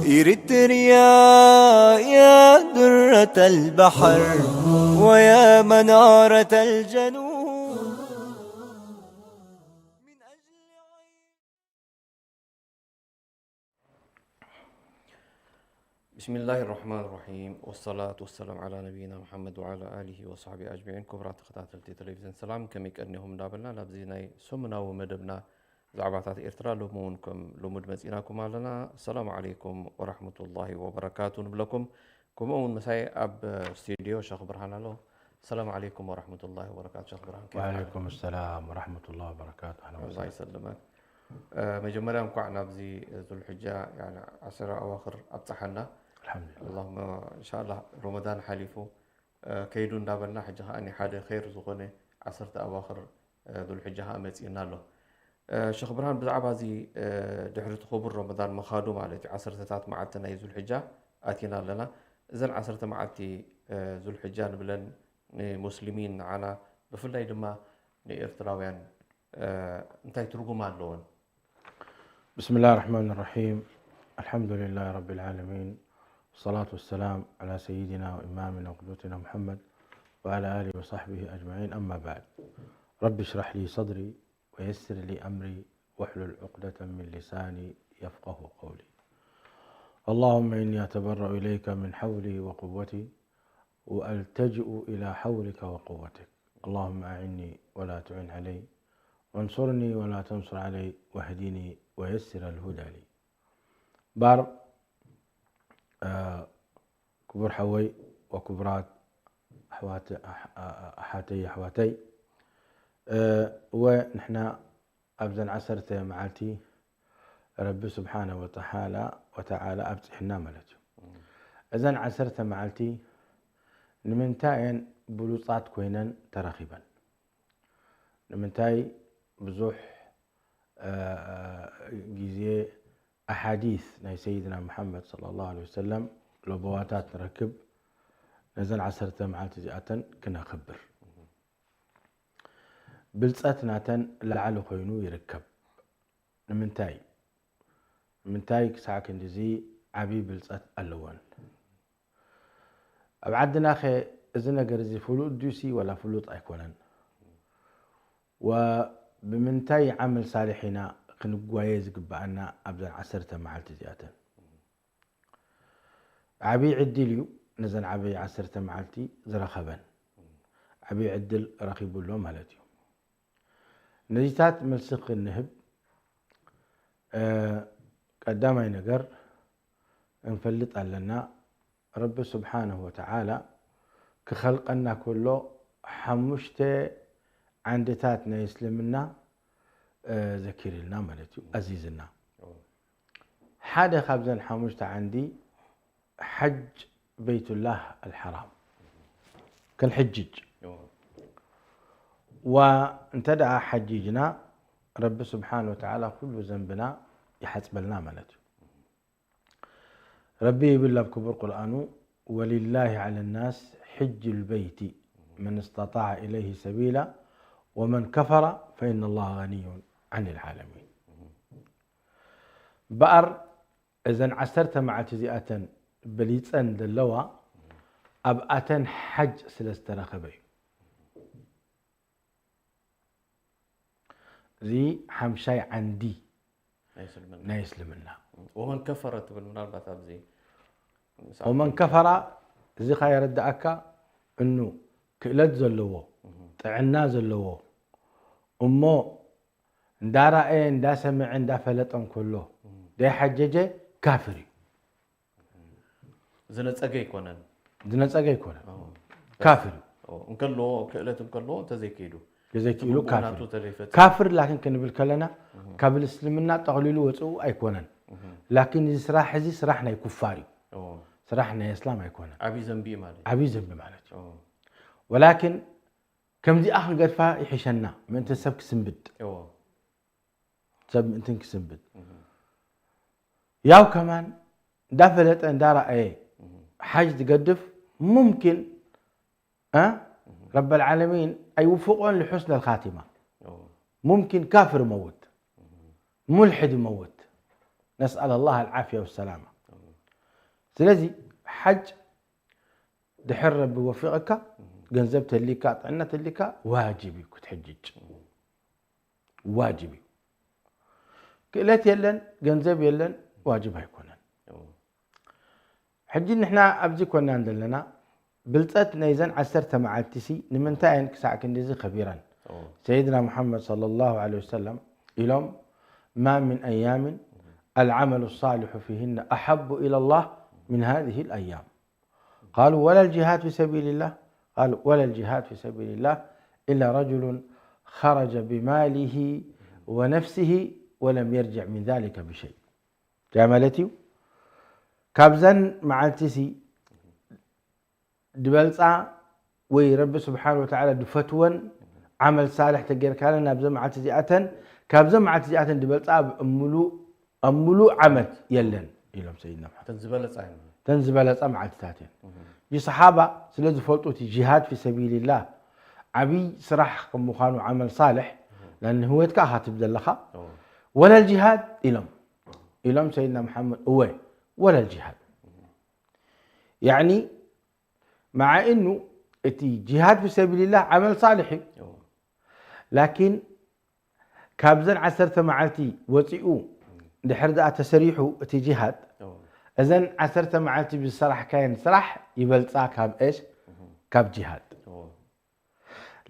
إريتريا يا درة البحر ويا منارة الجنوب. بسم الله الرحمن الرحيم، والصلاة والسلام على نبينا محمد وعلى آله وصحبه أجمعين። ክቡራት ተኸታተልቲ ቴሌቪዝን ሰላም፣ ከመይ ቀኒኹም እንዳበልና ናብዚ ናይ ሰሙናዊ መደብና ዛዕባታት ኤርትራ ሎሚ እውን ከም ልሙድ መጺናኩም ኣለና። ሰላም ዓለይኩም ወራሕመቱላሂ ወበረካቱ ንብለኩም። ከምኡ እውን ምሳይ ኣብ ስቱዲዮ ሸኽ ብርሃን ኣሎ። ሰላም ዓለይኩም ወራሕመቱላሂ ወበረካቱ ሸኽ ብርሃን፣ كيف حالك؟ وعليكم السلام ورحمة الله وبركاته. أهلا الله وسهلا. يسلمك. መጀመርያ እንኳዕ ናብዚ ዙልሕጃ ያኒ ዓሰራ ኣዋኽር ኣብፀሓና። الحمد لله. اللهم إن شاء الله ረመዳን ሓሊፉ ከይዱ እንዳበልና ሕጂ ከዓ ሓደ ኸይር ዝኾነ ዓሰርተ ኣዋኽር ዙልሕጃ ከዓ መፂእና ኣሎ። ሸኽ ብርሃን፣ ብዛዕባ እዚ ድሕሪ እቲ ክቡር ረመዳን ምኻዱ ማለት እዩ፣ ዓሰርተታት መዓልቲ ናይ ዙልሕጃ ኣቲና ኣለና። እዘን ዓሰርተ መዓልቲ ዙልሕጃ ንብለን ንሙስሊሚን ንዓና ብፍላይ ድማ ንኤርትራውያን እንታይ ትርጉም ኣለዎን? بسم الله الرحمن الرحيم. الحمد لله رب العالمين. والصلاة والسلام على سيدنا وإمامنا وقدوتنا محمد وعلى آله وصحبه أجمعين. أما بعد. رب اشرح لي صدري ويسر لي أمري واحلل عقدة من لساني يفقه قولي. اللهم إني أتبرأ إليك من حولي وقوتي وألتجئ إلى حولك وقوتك. اللهم أعني ولا تعن علي، وانصرني ولا تنصر علي، واهدني ويسر الهدى لي. ባር ክቡር ሓወይ ወክቡራት ኣሓተይ ኣሕዋተይ፣ እወ ንሕና ኣብዘን ዓሰርተ መዓልቲ ረቢ ስብሓነ ወተዓላ ወተዓላ ኣብፂሕና ማለት እዩ። እዘን ዓሰርተ መዓልቲ ንምንታይ እየን ብሉፃት ኮይነን ተረኺበን? ንምንታይ ብዙሕ ግዜ ኣሓዲስ ናይ ሰይድና መሓመድ ሰለላሁ ዐለይሂ ወሰለም ለበዋታት ንረክብ ነዘን ዓሰርተ መዓልቲ እዚኣተን ክነኽብር? ብልፀት ናተን ላዕሊ ኮይኑ ይርከብ። ንምንታይ? ንምንታይ ክሳዕ ክንድዚ ዓብዪ ብልፀት ኣለወን? ኣብ ዓድናኸ እዚ ነገር እዚ ፍሉጥ ድዩሲ ዋላ ፍሉጥ ኣይኮነን? ወብምንታይ ዓመል ሳልሕ ኢና ክንጓየ ዝግብኣና ኣብዘን ዓሰርተ መዓልቲ እዚኣተን? ዓብዪ ዕድል እዩ ነዘን ዓብዪ ዓሰርተ መዓልቲ ዝረኸበን። ዓብዪ ዕድል ረኺቡ ኣሎ ማለት እዩ። ነዚታት መልሲ ክንህብ ቀዳማይ ነገር እንፈልጥ ኣለና። ረቢ ስብሓንሁ ወተዓላ ክኸልቀና ከሎ ሓሙሽተ ዓንድታት ናይ እስልምና ዘኪርልና ማለት እዩ፣ ኣዚዝና። ሓደ ካብዘን ሓሙሽተ ዓንዲ ሓጅ በይቱላህ ኣልሓራም ክንሕጅጅ። ዋ እንተ ደኣ ሓጂጅና ረቢ ስብሓን ወተዓላ ኩሉ ዘንብና ይሓፅበልና ማለት እዩ። ረቢ ይብል ኣብ ክቡር ቁርኣኑ፣ ወሊላሂ ዓለ ናስ ሕጅ ልበይቲ መን እስተጣዐ ኢለይሂ ሰቢላ ወመን ከፈረ ፈኢነ ላህ ገኒዩን ዓን ልዓለሚን። በኣር እዘን ዓሰርተ መዓልቲ እዚኣተን በሊፀን ዘለዋ ኣብኣተን ሓጅ ስለ ዝተረኸበ እዩ። እዚ ሓምሻይ ዓንዲ ናይ እስልምና። ናይ እስልምና። ወመን ከፈረ ትብል ምናልባት ኣብዚ ወመን ከፈራ እዚ ካ የረድኣካ እኑ ክእለት ዘለዎ ጥዕና ዘለዎ እሞ እንዳራእየ እንዳሰምዐ እንዳፈለጠ እንከሎ ደይሓጀጀ ካፍር እዩ። ዝነጸገ ኣይኮነን። ዝነጸገ ኣይኮነን። ካፍር እዩ። እንከሎ ክእለት እንከሎ እንተዘይከይዱ ተዘይክእሉ ካፍር። ካፍር ላኪን ክንብል ከለና ካብ እስልምና ጠቕሊሉ ወፅኡ ኣይኮነን። ላኪን እዚ ስራሕ እዚ ስራሕ ናይ ኩፋር እዩ። ስራሕ ናይ እስላም ኣይኮነን። ዓብይ ዘንቢ ማለት እዩ። ዓብይ ዘንቢ ማለት እዩ። ወላኪን ከምዚኣ ክንገድፋ ይሕሸና ምእንቲ ሰብ ክስንብድ። ሰብ ምእንትን ክስንብድ ያው ከማን እንዳፈለጠ እንዳረኣየ ሓጅ ዝገድፍ ሙምኪን ረበል ዓለሚን ኣይውፍቆን ልሑስነ ልካቲማ። ሙምኪን ካፍር መውት ሙልሕድ መውት ነስኣል ላህ ኣልዓፍያ ወሰላማ። ስለዚ ሓጅ ድሕር ረቢ ወፊቐካ፣ ገንዘብ ተሊካ፣ ጥዕና ተሊካ፣ ዋጅብ እዩ ክትሕጅጅ። ዋጅብ እዩ። ክእለት የለን፣ ገንዘብ የለን፣ ዋጅብ ኣይኮነን። ሕጂ ንሕና ኣብዚ ኮናን ዘለና፣ ብልጸት ናይዘን ዓሰርተ መዓልቲ ሲ ንምንታይ እየን ክሳዕ ክንድዚ ከቢረን? ሰይድና ሙሓመድ ሰለላሁ ዐለይሂ ወሰለም ኢሎም፣ ما من أيام العمل الصالح فيهن أحب إلى الله من هذه الأيام. قالوا: ولا الجهاد في سبيل الله؟ قالوا: ولا الجهاد في سبيل الله إلا رجل خرج بماله ونفسه ولم يرجع من ذلك بشيء. ያ ማለት እዩ፣ ካብዘን መዓልቲ ሲ ድበልጻ ወይ ረቢ ስብሓን ወተዓላ ድፈትወን ዓመል ሳልሕ ተጌርካለን ናብዘ መዓልቲ እዚኣተን፣ ካብዘ መዓልቲ እዚኣተን ድበልጻ ኣብ ሙሉእ፣ ኣብ ሙሉእ ዓመት የለን ኢሎም ሰይድና ሙሓመድ። እተን ዝበለጻ እየን። እተን ዝበለጻ መዓልትታት እየን። እህ። እዚ ሰሓባ ስለ ዝፈልጡ እቲ ጂሃድ ፊ ሰቢልላህ ዓብዪ ስራሕ ከም ምዃኑ ዓመል ሳልሕ እህ። ንህይወትካ ኢኻ ትህብ ዘለኻ። እዎ። ወለል ጂሃድ ኢሎም፣ ኢሎም ሰይድና ሙሓመድ። እወ፣ ወለል ጂሃድ። ያዕኒ፣ መዓ እኑ እቲ ጂሃድ ፊ ሰቢልላህ ዓመል ሳልሕ እዩ። እዎ። ላኪን ካብዘን ዓሰርተ መዓልቲ ወፂኡ ድሕር ደኣ ተሰሪሑ እቲ ጂሃድ፣ እዎ። እዘን ዓሰርተ መዓልቲ ብዝሰራሕካየን ስራሕ ይበልፃ ካብ እሽ? እህ። ካብ ጂሃድ። እዎ።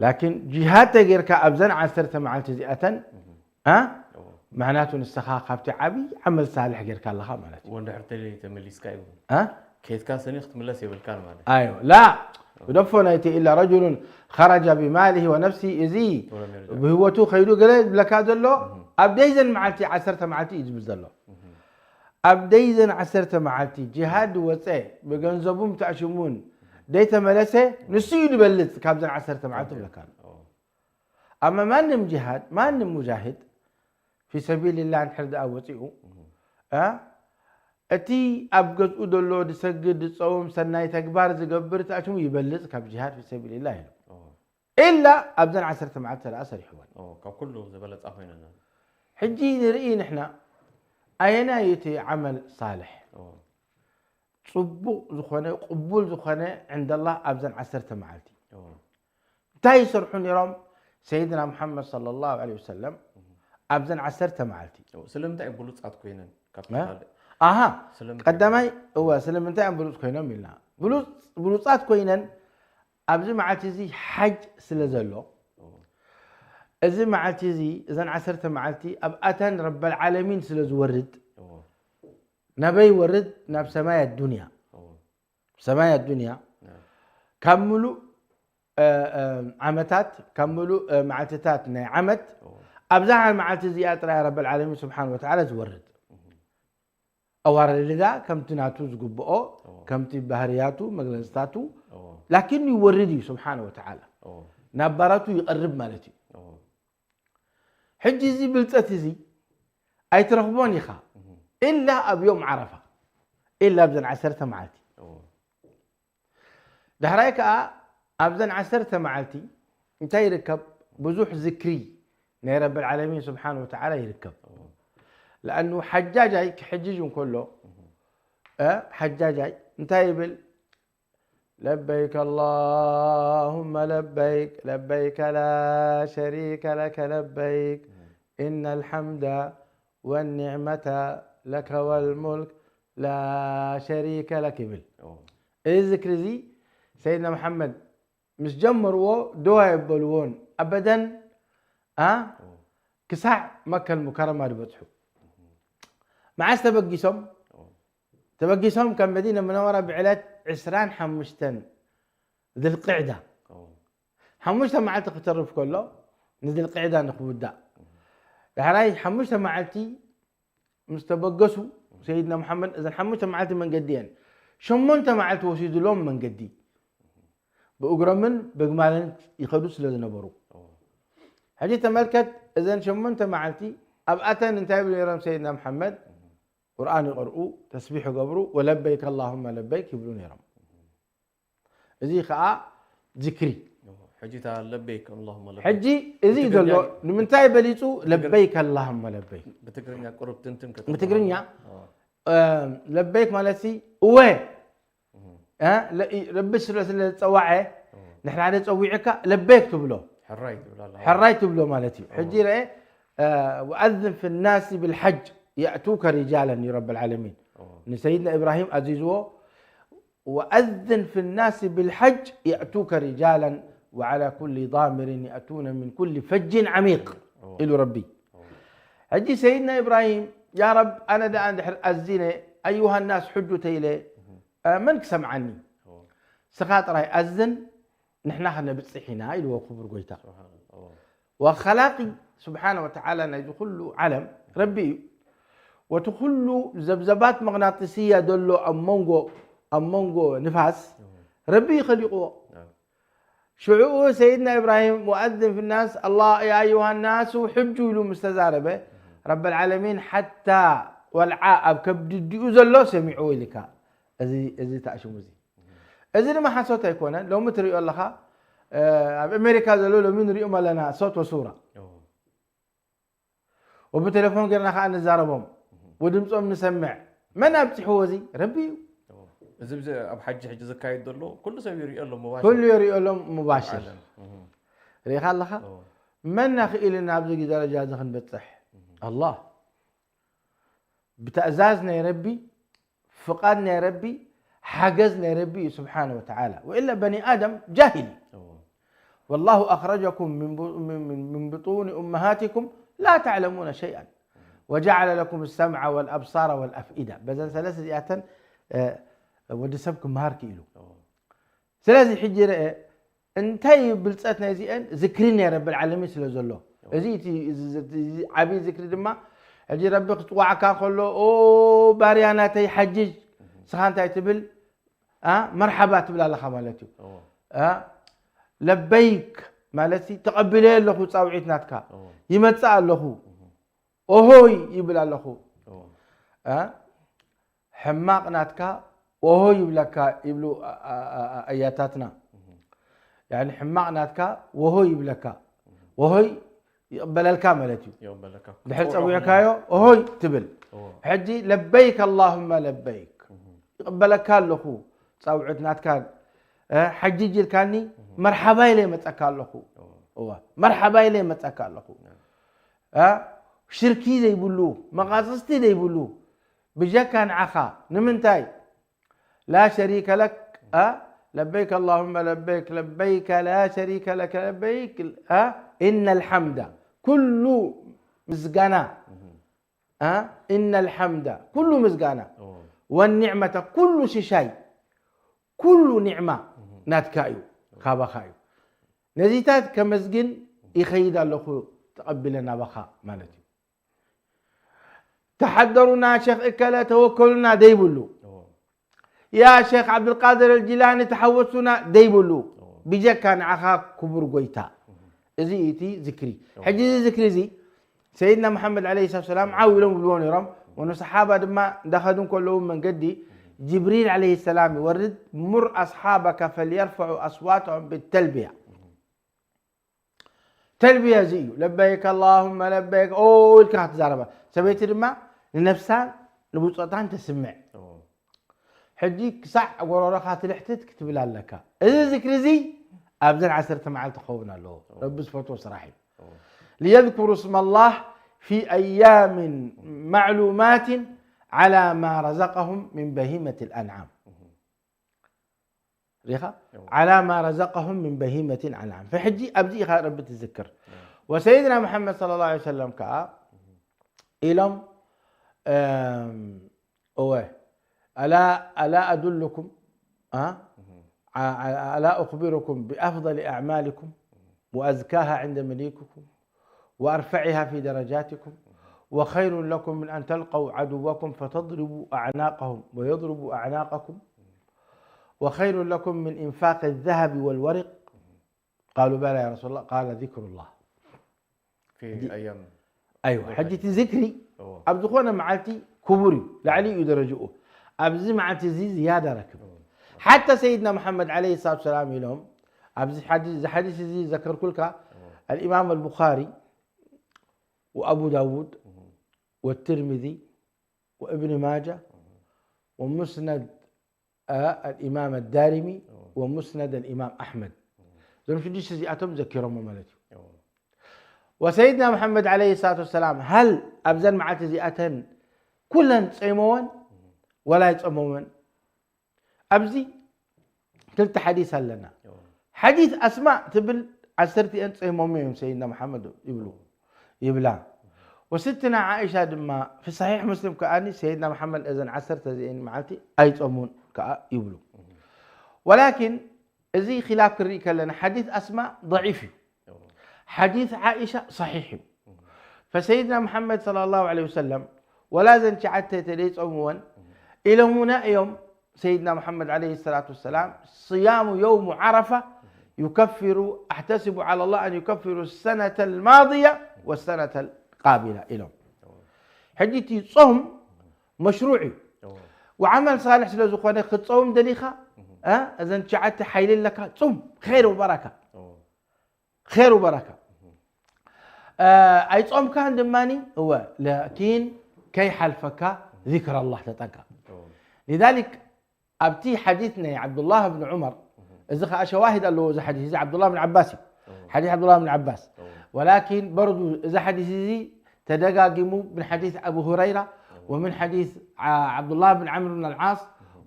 ላኪን ጂሃድ ተጌርካ ኣብዘን ዓሰርተ መዓልቲ እዚኣተን፣ እህ። አ? እዎ። ምኽንያቱ ንስኻ ካብቲ ዓብዪ ዓመል ሳልሕ ጌርካ ኣለኻ ማለት እዩ። እዎ፣ እንድሕር ተለ-፣ ተመሊስካ እዩ። አ? ከይድካ ሰኒ ክትምለስ የብልካን ማለት። ኣዮ፣ ላ፣ እዎ። ብደፎ ናይቲ إلا رجل خرج بماله ونفسه እዚ ولم يرجع. ብህይወቱ ከይዱ ገለ ዝብለካ ዘሎ እህ። ኣብ ደይዘን መዓልቲ፣ ዓሰርተ መዓልቲ እዩ ዝብል ዘሎ። እህ። ኣብ ደይዘን ዓሰርተ መዓልቲ ጂሃድ ወፀ፣ ብገንዘቡን ተኣሽሙን ደይተመለሰ፣ ንሱ እዩ ዝበልፅ ካብዘን ዓሰርተ መዓልቲ እዎ። ይብለካ ኣሎ። እዎ። ኣማ ማንም ጂሃድ፣ ማንም ሙጃሂድ ፊ ሰቢልላህ እንድሕር ደኣ ወፂኡ፣ እህ። እ? እቲ ኣብ ገዝኡ ዘሎ ድሰግድ፣ ድፀውም፣ ሰናይ ተግባር ዝገብር ተኣሽሙ ይበልፅ ካብ ጂሃድ ፊ ሰቢልላህ ኢሉ። እዎ። ኢላ ኣብዘን ዓሰርተ መዓልቲ ተደኣ ሰሪሕወን። እዎ፣ ካብ ኩሉ ዝበለፃ ኮይነን። ሕጂ ንርኢ ንሕና ኣየናይ እዩ እቲ ዓመል ሳልሕ? እዎ። ጽቡቕ ዝኾነ፣ ቅቡል ዝኾነ ዕንደላህ ኣብዘን ዓሰርተ መዓልቲ። እዎ። እንታይ ይሰርሑ ነይሮም? ሰይድና ሙሓመድ ሰለላሁ ዐለይሂ ወሰለም እህ። ኣብዘን ዓሰርተ መዓልቲ። እዎ፣ ስለምንታይ እዮም ብሉጻት ኮይነን? ካብቲ እ? ካልእ ኣሃ፣ ስለምንታይ ቀዳማይ፣ እዮም? እወ፣ ስለምንታይ እዮም ብሉጽ ኮይኖም ኢልና። ብሉጽ-፣ ብሉጻት ኮይነን ኣብዚ መዓልቲ እዚ ሓጅ ስለ ዘሎ፣ እዎ። እዚ መዓልቲ እዚ፣ እዘን ዓሰርተ መዓልቲ ኣብኣተን ረበል ዓለሚን ስለ ዝወርድ፣ እዎ። ናበይ ይወርድ? ናብ ሰማይ ኣዱንያ። እዎ። ሰማይ ኣዱንያ፣ ያ። ካብ ምሉእ፣ እ፣ እ፣ ዓመታት፣ ካብ ምሉእ፣ እ፣ መዓልትታት ናይ ዓመት፣ እዎ። ኣብዛ መዓልቲ እዚኣ ጥራይ ረበል ዓለሚን ስብሓን ወተዓላ ዝወርድ። እህ። ኣዋርዳ ከምቲ ናቱ ዝግብኦ፣ እዎ። ከምቲ ባህርያቱ፣ መግለጽታቱ፣ እዎ። ላኪን ይወርድ እዩ ስብሓን ወተዓላ። እዎ። ናብ ባራቱ ይቐርብ ማለት እዩ። እዎ። ሕጂ እዚ ብልጸት እዚ ኣይትረኽቦን ኢኻ፣ እህ። ኢላ ኣብ ዮም ዓረፋ፣ ኢላ ኣብዘን ዓሰርተ መዓልቲ። እዎ። ዳሕራይ ከኣ ኣብዘን ዓሰርተ መዓልቲ እንታይ ይርከብ? ብዙሕ ዝክሪ ናይ ረብል ዓለሚን ስብሓን ወተዓላ ይርከብ። እዎ። ለኣኑ ሓጃጃይ ክሕጅጅ እንከሎ፣ እህ። እ፣ ሓጃጃይ እንታይ ይብል? ለበይከ ኣላሁመ ለበይክ፣ ለበይከ ላ ሸሪከ ለከ ለበይክ፣ እህ። ኢነ ልሓምደ ወኒዕመተ ለከ ወልሙልክ ላ ሸሪከ ለክ ይብል። እዎ። እዚ ዝክሪ እዚ ሰይድና መሓመድ ምስ ጀመርዎ ደው ኣየበልዎን ኣበደን፣ ኣ፣ እዎ። ክሳዕ መከል ሙከረማ ዝበጽሑ። መዓስ ተበጊሶም? እዎ። ተበጊሶም ካብ መዲና ሙነወራ ብዕለት ዕስራን ሓሙሽተን ዝልቅዕዳ። እዎ። ሓሙሽተ መዓልቲ ክተርፍ ከሎ ንዝልቅዕዳ ንክውዳእ። ዳሕራይ ሓሙሽተ መዓልቲ ምስ ተበገሱ ሰይድና መሓመድ፣ እዘን ሓሙሽተ መዓልቲ መንገዲ እየን። ሸሞንተ መዓልቲ ወሲድሎም መንገዲ። ብእግሮምን በግማልን ይኸዱ ስለ ዝነበሩ። እዎ። ሕጂ ተመልከት፣ እዘን ሸሞንተ መዓልቲ ኣብኣተን እንታይ ይብሉ ነይሮም ሰይድና መሓመድ? እዎ። ቁርኣን ይቐርኡ፣ ተስቢሕ ይገብሩ፣ ወለበይከ ኣላሁመ ለበይክ ይብሉ ነይሮም። እዚ ኸኣ ዝክሪ። እዎ፣ ሕጂ እታ ለበይክ ኣላሁመ ለበይክ። ሕጂ እዚ ብትግርኛ ዘሎ ንምንታይ በሊጹ ብትግር-፣ ለበይክ ኣላሁመ ለበይክ? ብትግርኛ ቁሩብ ትንትን ከተብሎ። ብትግርኛ? እዎ። ለበይክ ማለት ሲ እወ ረቢ ስለ ስለ ዝፀዋዐ ንሕና ሓደ ፀዊዕካ ለበይክ ትብሎ። ሕራይ ትብሎ ማለት እዩ። ሕጂ ረአ ወኣዝን ፊ ናሲ ብልሓጅ የእቱከ ሪጃለን እዩ ረብ ልዓለሚን ንሰይድና ኢብራሂም ኣዚዝዎ። ወኣዝን ፊ ናሲ ብልሓጅ የእቱከ ሪጃለን ወዓላ ኩሊ ዳሚርን የእቱነ ምን ኩሊ ፈጅን ዓሚቅ ኢሉ ረቢ። ሕጂ ሰይድና ኢብራሂም ያ ረብ ኣነ ደኣ እንድሕር ኣዚነ ኣዩሃ ናስ ሕጁ ተይለ መን ክሰምዓኒ? ስኻ ጥራይ ኣዝን ንሕና ከነብፅሕ ኢና ኢልዎ ክቡር ጎይታ። ወኸላቂ ስብሓነ ወተዓላ ናይዚ ኩሉ ዓለም ረቢ እዩ። ወቲ ኩሉ ዘብዘባት መቕናጥስያ ዘሎ ኣብ መንጎ ኣብ መንጎ ንፋስ ረቢ እዩ ኸሊቕዎ። ሽዑኡ ሰይድና ኢብራሂም ወኣዝን ፊ ናስ ኣላ ያ ኣዩሃ ናሱ ሕጁ ኢሉ ምስ ተዛረበ ረብ ልዓለሚን ሓታ ቆልዓ ኣብ ከብዲ ዲኡ ዘሎ ሰሚዕዎ ኢልካ እዚ ተኣሽሙ እዚ እዚ ድማ ሓሶት ኣይኮነን። ሎሚ ትሪኦ ኣለኻ ኣብ ኣሜሪካ ዘሎ ሎሚ ንሪኦም ኣለና ሶት ወሱራ ወብቴሌፎን ጌርና ከዓ ንዛረቦም ወድምፆም ንሰምዕ መን ኣብፂሕዎ እዚ ረቢ እዩ። እዚ ኣብዚ ኣብ ሓጂ ሕጂ ዝካየድ ዘሎ ኩሉ ሰብ ይሪኦ ኣሎ ሙባሽር ኩሉ ይሪኦ ኣሎ ሙባሽር ዓለም። ርኢኻ ኣለኻ መን ኣኽኢልና ኣብዚ ደረጃ እዚ ክንበፅሕ ኣላህ ብትእዛዝ ናይ ረቢ ፍቓድ ናይ ረቢ ሓገዝ ናይ ረቢ እዩ ስብሓነ ወተዓላ ወኢላ በኒ ኣደም ጃሂል እዩ ወላሁ ኣኽረጀኩም ምን ቡ- ምን- ምን- ምን ብጡኒ ኡመሃቲኩም ላ ተዕለሙነ ሸይኣን ወጀዓለ ለኩም ሰምዐ ወልኣብሳረ ወልኣፍኢዳ በዘን ሰለስተ እዚኣተን ወዲ ሰብ ክምሃር ክኢሉ ስለዚ ሕጂ ርአ እንታይ እዩ ብልፀት ናይ እዚአን ዝክሪ ናይ ረብል ዓለሚን ስለ ዘሎ እዚ እቲ ዓብይ ዝክሪ ድማ ሕጂ ረቢ ክፅዋዕካ ከሎ ኦ ባርያ ናተይ ሓጅጅ ስኻ እንታይ ትብል መርሓባ ትብል ኣለኻ ማለት እዩ ለበይክ ማለት ተቐቢለ ኣለኹ ፃውዒት ናትካ ይመፅእ ኣለኹ ኦሆይ ይብል ኣለኹ ሕማቕ ናትካ ኦሆ ይብለካ ይብሉ ኣያታትና ሕማቕ ናትካ ወሆ ይብለካ ወሆይ ይቕበለልካ ማለት እዩ ድሕር ፀዊዕካዮ ኦሆይ ትብል ሕጂ ለበይክ ኣላሁመ ለበይክ ይቕበለካ ኣለኹ ፃውዕት ናትካ ሓጅጅ ኢልካኒ መርሓባ ኢለ ይመፀካ ኣለኹ መርሓባ ኢለ ይመፀካ ኣለኹ ሽርኪ ዘይብሉ መቓፅፅቲ ዘይብሉ ብጀካ ንዓኻ ንምንታይ ላ ሸሪከ ለክ ለበይክ اللهم لبيك لبيك لا شريك لك لبيك إن الحمد ኩሉ ምስጋና إن الحمد ኩሉ ምስጋና والنعمة ኩሉ ሽሻይ ኩሉ ኒዕማ ናትካ እዩ ካባኻ እዩ ነዚታት ከመስግን ይኸይድ ኣለኹ ተቐቢለ ናባኻ ማለት እዩ ተሓደሩና ሸኽ እከለ ተወከሉና ደይብሉ ያ ሸኽ ዓብድልቃድር ኣልጂላኒ ተሓወሱና ደይብሉ ብጀካ ንዓኻ ክቡር ጎይታ እዚ እቲ ዝክሪ ሕጂ እዚ ዝክሪ እዚ ሰይድና መሓመድ ዓለ ሰላት ሰላም ዓው ኢሎም ይብልዎ ነይሮም ወኑ ሰሓባ ድማ እንዳኸዱ ከለዉ መንገዲ ጅብሪል ዓለ ሰላም ይወርድ ሙር ኣስሓበከ ፈልየርፈዑ ኣስዋተሁም ብተልብያ ተልብያ እዚ እዩ ለበይክ ኣላሁመ ለበይክ ኦ ኢልካ ክትዛረባ ሰበይቲ ድማ ንነፍሳን ንብፆታን ተስምዕ ሕጂ ክሳዕ ጎረሮኻ ትልሕትት ክትብል ኣለካ እዚ ዝክሪ እዚ ኣብዘን ዓሰርተ መዓልቲ ክኸውን ኣለዎ ረቢ ዝፈትዎ ስራሕ እዩ ليذكروا اسم الله في أيام معلومات على ما رزقهم من بهيمة الأنعام ሪኻ على ما رزقهم من بهيمة الأنعام فሕጂ ኣብዚ ኢኻ ረቢ ትዝክር وسيدنا محمد صلى الله عليه وسلم ከዓ ኢሎም እወ ألا ألا أدلكم ألا أخبركم بأفضل أعمالكم وأزكاها عند مليككم وأرفعها في درجاتكم وخير لكم من أن تلقوا عدوكم فتضربوا أعناقهم ويضربوا أعناقكم وخير لكم من إنفاق الذهب والورق قالوا بلى يا رسول الله قال ذكر الله في أيام أيوة حجة ذكري أبزخونا معلتي كبري لعلي يدرجوه أبزي معلتي زي زيادة ركب حتى سيدنا محمد عليه الصلاة والسلام لهم أبزي حديث زي حديث زي ذكر كلك الإمام البخاري وأبو داود والترمذي وابن ماجه ومسند الإمام الدارمي ومسند الإمام أحمد. እዞም ሽዱሽተ እዚኣቶም ዘኪሮሞ ማለት እዩ። ወሰይድና መሓመድ ዓለይሂ ሰላቱ ወሰላም ሃል ኣብዘን መዓልቲ እዚኣተን ኩለን ጾይመወን ወላ ኣይጾመወን? ኣብዚ ክልተ ሓዲስ ኣለና። ሓዲስ ኣስማእ ትብል ዓሰርቲኤን ጾይሞም እዮም ሰይድና መሓመድ ይብሉ ይብላ። ወስትና ዓኢሻ ድማ في صحيح مسلم ከኣ ሰይድና መሓመድ እዘን ዓሰርተ እዚኤን መዓልቲ ኣይጾሙን ከኣ ይብሉ። ወላኪን እዚ ኺላፍ ክርኢ ከለና ሓዲስ ኣስማእ ضعيف እዩ። ሓዲስ ዓኢሻ صحيح እዩ። فሰይድና መሓመድ صلى الله عليه وسلم ወላ እዘን ትሽዓተ ተደይጾምወን ኢሎሙና እዮም ሰይድና መሓመድ عليه الصلاة والسلام صيام يوم عرفة يكفر أحتسب على الله أن يكفر السنة الماضية والسنة القابلة ኢሎም። ሕጂ እቲ ጾም መሽሩዕ እዩ። ወዓመል ሳልሕ ስለ ዝኾነ ክትጸውም ደሊኻ እ፣ እዘን ትሽዓተ ሓይሊ ኣለካ ጹም ኸይር ወበረካ ኸይር ወበረካ። እ፣ ኣይጾምካን ድማኒ እወ ላኪን ከይሓልፈካ ذكر الله ተጠንቀቕ። لذلك ኣብቲ ሓዲስ ናይ ዓብዱላህ ብን ዑመር እዚ ኸዓ ሸዋሂድ ኣለዎ። እዚ ሓዲስ እዚ ዓብዱላህ ብን ዓባስ እዩ። ሓዲስ ዓብዱላህ ብን ዓባስ ወላኪን በርዱ እዚ ሓዲስ እዚ ተደጋጊሙ ምን ሓዲስ ኣቡ ሁረይራ ወምን ሓዲስ ዓብዱላህ ብን ዓምር ብን ኣልዓስ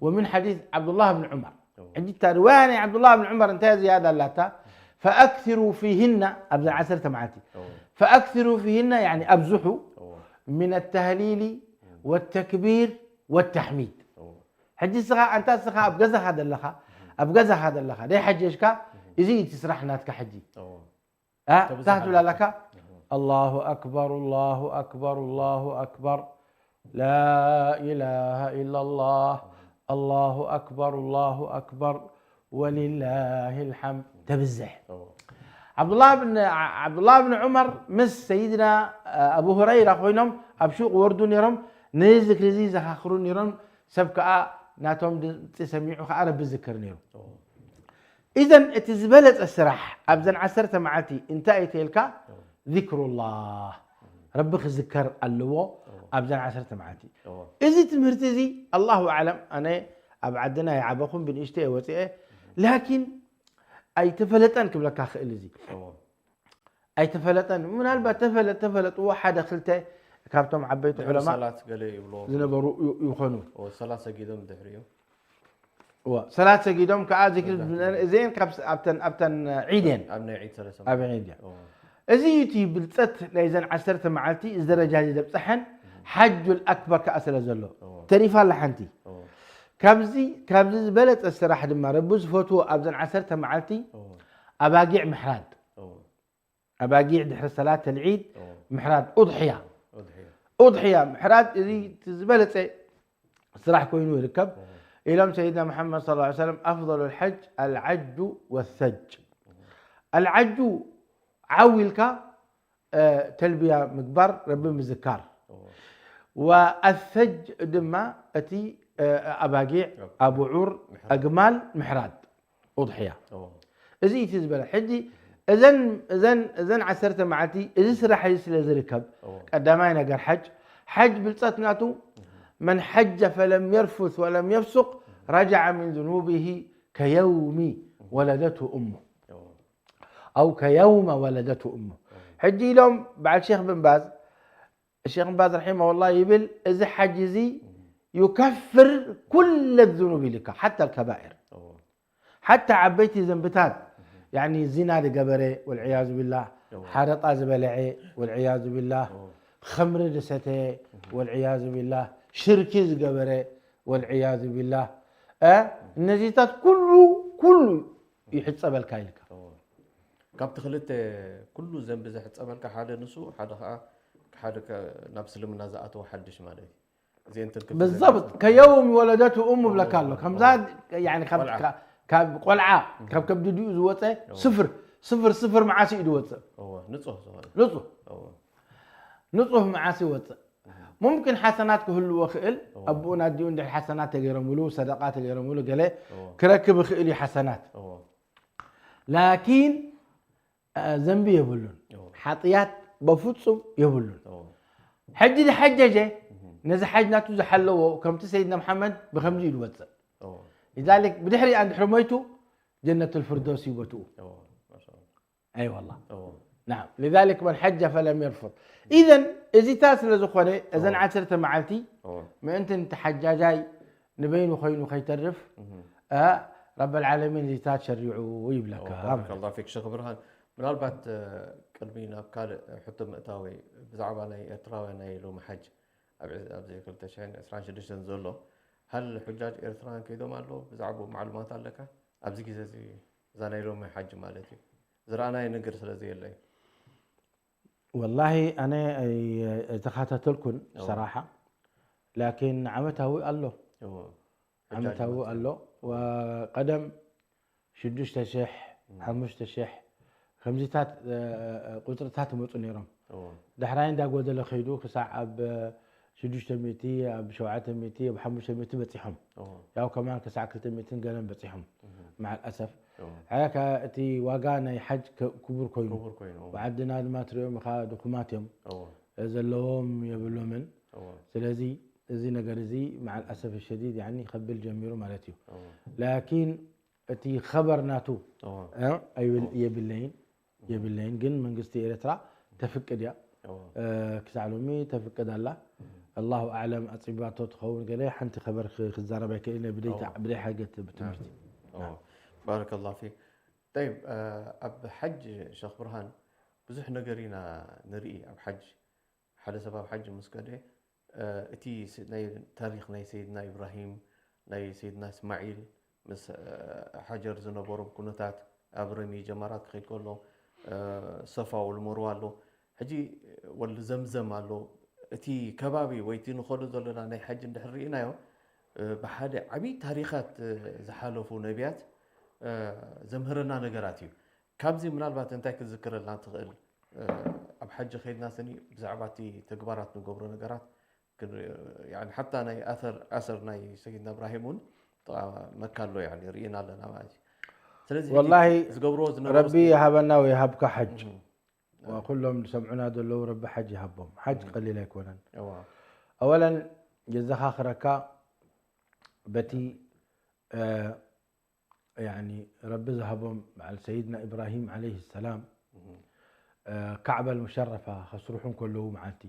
ወምን ሓዲስ ዓብዱላህ ብን ዑመር። ሕጂ እታ ርዋያ ናይ ዓብዱላህ ብን ዑመር እንታይ ዝያዳ ኣላታ? فأكثروا فيهن ኣብዘን ዓሰርተ መዓልቲ فأكثروا فيهن يعني ኣብዝሑ من التهليل والتكبير والتحميد። ሕጂ እስኻ ኣንታ እስኻ ኣብ ገዛኻ ዘለኻ ኣብ ገዛኻ ዘለኻ ደይ ሓጀሽካ እዚ እቲ ስራሕ ናትካ ሕጂ እ፣ እንታይ ትብል ኣለካ? الله أكبر الله أكبر الله أكبر لا إله إلا الله الله أكبر الله أكبر ولله الحمد ተብዝሕ። ዓብዱላህ ብን ዓብዱላህ ብን ዑመር ምስ ሰይድና ኣቡ ሁረይራ ኮይኖም ኣብ ሹቕ ወርዱ ነይሮም። ነዚ ዝክሪ እዚ ዘኻኽሩ ነይሮም። ሰብ ከኣ ናቶም ድምፂ ሰሚዑ ከኣ ረቢ ዝክር ነይሩ። ኢዘን እቲ ዝበለፀ ስራሕ ኣብዘን ዓሰርተ መዓልቲ እንታይ እዩ ተልካ? ذكر الله ረቢ ክዝከር ኣለዎ ኣብዘን ዓሰርተ መዓልቲ። እዚ ትምህርቲ እዚ ኣላሁ ኣዕለም ኣነ ኣብ ዓድና ይዓበኹም ብንእሽተ እየ ወፅአ ላኪን ኣይተፈለጠን ክብለካ ክእል እዚ ኣይተፈለጠን ምናልባት ተፈለጥ ተፈለጥዎ ሓደ ክልተ ካብቶም ዓበይቲ ዑለማ ሰላት ገለ ይብሎ ዝነበሩ ይኾኑ። ሰላት ሰጊዶም ድሕሪኡ እዋ ሰላት ሰጊዶም ከዓ ዚክሪ እዚአን ካብ ኣብተን ኣብተን ዒድ እየን ኣብ ናይ ዒድ ሰለስተ ኣብ ዒድ እያ። እዚ እዩ እቲ ብልፀት ናይዘን ዓሰርተ መዓልቲ እዚ ደረጃ እዚ ዘብፀሐን ሓጁል ኣክበር ከዓ ስለ ዘሎ ተሪፋ ኣላ ሓንቲ። ካብዚ ካብዚ ዝበለፀ ስራሕ ድማ ረቢ ዝፈትዎ ኣብዘን ዓሰርተ መዓልቲ ኣባጊዕ ምሕራድ ኣባጊዕ ድሕሪ ሰላት ተልዒድ ምሕራድ ኡድሕያ ኡድሕያ ምሕራድ እዚ ዝበለፀ ስራሕ ኮይኑ ይርከብ ኢሎም ሰይድና መሓመድ صلى الله عليه وسلم أفضل الحج العج والثج العج ዓው ኢልካ ተልብያ ምግባር ረቢ ምዝካር والثج ድማ እቲ ኣባጊዕ ኣቡዑር ኣግማል ምሕራድ ኡድሕያ እዚ እቲ ዝበለ ሕጂ እዘን እዘን እዘን ዓሰርተ መዓልቲ እዚ ስራሕ እዚ ስለ ዝርከብ ቀዳማይ ነገር ሓጅ ሓጅ ብልፀት ናቱ من حج فلم يرفث ولم يفسق رجع من ذنوبه كيوم ولدته أمه أو كيوم ولدته أمه ሕጂ ኢሎም በዓል ሼክ ብን ባዝ ሼክ ብን ባዝ رحمه الله ይብል እዚ ሓጅ እዚ يكفر كل الذنوب ኢልካ حتى الكبائر ሓታ ዓበይቲ ዘንብታት ያኒ ዚና ዝገበረ ወልዕያዙ ቢላህ ሓረጣ ዝበለዐ ወልዕያዙ ቢላህ ኸምሪ ዝሰተየ ወልዕያዙ ቢላህ ሽርኪ ዝገበረ ወልዕያዙ ቢላህ እነዚታት ኩሉ ኩሉ ይሕፀበልካ ኢልካ ካብቲ ክልተ ኩሉ ዘንቢ ዘሕፀበልካ ሓደ ንሱ ሓደ ከዓ ሓደ ናብ እስልምና ዝኣተወ ሓድሽ ማለት እዩ بالضبط كيوم ولدته أمه ብለካ ኣሎ ከምዛ يعني ካብ ቆልዓ ካብ ከብዲ ድኡ ዝወፀ ስፍር ስፍር ስፍር መዓስ እዩ ዝወፅእ ንፁህ ንፁህ መዓስ ይወፅእ ممكن ሓሰናት ክህልዎ ክእል ኣቦኡን ኣዲኡ እንድሕር ሓሰናት ተገይሮምሉ ሰደቃ ተገይሮምሉ ገለ ክረክብ ይኽእል እዩ ሓሰናት ላኪን ዘንቢ የብሉን ሓጥያት በፍፁም የብሉን ሕጂ ዝሐጀጀ ነዚ ሓጅ ናቱ ዝሓለዎ ከምቲ ሰይድና መሓመድ ብከምዚ እዩ ዝወፅእ። ሊዛሊክ ብድሕሪ ኣንድሕሪ ሞይቱ ጀነቱል ፍርዶስ እዩ ቦትኡ። ኣይዋላ ናም ሊዛሊክ መን ሓጀ ፈለም የርፉድ። ኢዘን እዚታት ስለ ዝኾነ እዘን ዓሰርተ መዓልቲ ምእንቲ ንተሓጃጃይ ንበይኑ ኮይኑ ከይተርፍ ረበል ዓለሚን እዚታት ሸሪዑ ይብለካ። ባረከላሁ ፊክ ሸኽ ብርሃን። ምናልባት ቅድሚ ናብ ካልእ ሕቶ ምእታወይ ብዛዕባ ናይ ኤርትራውያን ናይ ሎሚ ሓጅ ኣብዚ ክልተ ሽሕን ዕስራን ሽዱሽተን ዘሎ ሃል ሑጃጅ ኤርትራውያን ከይዶም ኣሎ ብዛዕባኡ ማዕሉማት ኣለካ? ኣብዚ ግዜ እዚ እዛ ናይ ሎሚ ሓጅ ማለት እዩ ዝረኣናዮ ነገር ስለ ዘየለ እዩ። ወላሂ ኣነ ኣይተኸታተልኩን ሰራሓ ላኪን ዓመታዊ ኣሎ ዓመታዊ ኣሎ። ቀደም ሽዱሽተ ሽሕ ሓሙሽተ ሽሕ ከምዚታት ቁፅርታት ይመፁ ነይሮም። ዳሕራይ እንዳጎደለ ከይዱ ክሳዕ ኣብ ሽዱሽተ ሚእቲ ኣብ ሸውዓተ ሚእቲ ኣብ ሓሙሽተ ሚእቲ በፂሖም። ያው ከማን ክሳዕ ክልተ ሚእትን ገለን በፂሖም። መዓል ኣሰፍ ሓያካ እቲ ዋጋ ናይ ሓጅ ክቡር ኮይኑ ብዓድና ድማ ትሪኦም ኢኻ ድኹማት እዮም ዘለዎም የብሎምን። ስለዚ እዚ ነገር እዚ መዓል ኣሰፍ ሸዲድ ያኒ ከብል ጀሚሩ ማለት እዩ። ላኪን እቲ ኸበር ናቱ የብለይን የብለይን ግን መንግስቲ ኤርትራ ተፍቅድ እያ። ክሳዕ ሎሚ ተፍቅድ ኣላ። ኣላሁ ኣዕለም ኣፅቢባቶ ትኸውን ገለ ሓንቲ ኸበር ክዛረብ ኣይክእልን ብደይ ሓገት ብትምህርቲ። ባረከላሁ ፊክ። ጠይብ ኣብ ሓጅ ሸኽ ብርሃን ብዙሕ ነገር ኢና ንርኢ ኣብ ሓጅ ሓደ ሰብ ኣብ ሓጅ ምስ ከደ እቲ ናይ ታሪክ ናይ ሰይድና ኢብራሂም ናይ ሰይድና እስማዒል ምስ ሓጀር ዝነበሮም ኩነታት ኣብ ረሚ ጀማራት ክኸይድ ከሎ ሰፋ ወልመርዋ ኣሎ ሕጂ ወል ዘምዘም ኣሎ እቲ ከባቢ ወይ እቲ ንኸዶ ዘለና ናይ ሓጅ እንድሕር ርኢናዮ ብሓደ ዓብዪ ታሪኻት ዝሓለፉ ነቢያት ዘምህረና ነገራት እዩ። ካብዚ ምናልባት እንታይ ክትዝክረልና ትኽእል? ኣብ ሓጂ ከይድና ስኒ ብዛዕባ እቲ ተግባራት ንገብሮ ነገራት ሓታ ናይ ኣሰር ናይ ሰይድና እብራሂም እውን መካ ኣሎ ርኢና ኣለና ማለት እዩ። ስለዚ ወላሂ ዝገብርዎ ዝነበሩ ረቢ ይሃበና ወይ ይሃብካ ሓጅ ኩሎም ዝሰምዑና ዘለዉ ረቢ ሓጅ ይሃቦም። ሓጅ ቀሊል ኣይኮነን። ኣወለን የዘኻኽረካ በቲ ረቢ ዝሃቦም በዓል ሰይድና ኢብራሂም ዓለይህ ሰላም ካዕባ ልሙሸረፋ ከስርሑ እንከለዉ መዓልቲ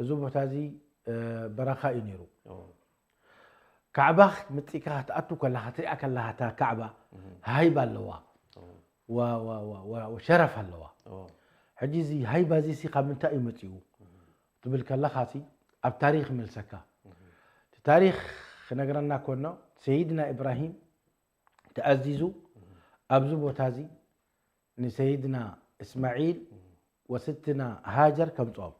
እዚ ቦታ እዚ በረኻ እዩ ነይሩ። ካዕባ መፂእካ ክትኣቱ ከለኻ ትሪኣ ከለኻ እታ ካዕባ ሃይባ ኣለዋ፣ ሸረፍ ኣለዋ። ሕጂ እዚ ሃይባ እዚ ካብ ምንታይ እዩ መፂኡ ትብል ከለኻ ኣብ ታሪክ ይመልሰካ። እቲ ታሪክ ክነግረና ኮኖ ሰይድና ኢብራሂም ተኣዚዙ ኣብዚ ቦታ እዚ ንሰይድና እስማዒል ወስትና ሃጀር ከምፅኦም።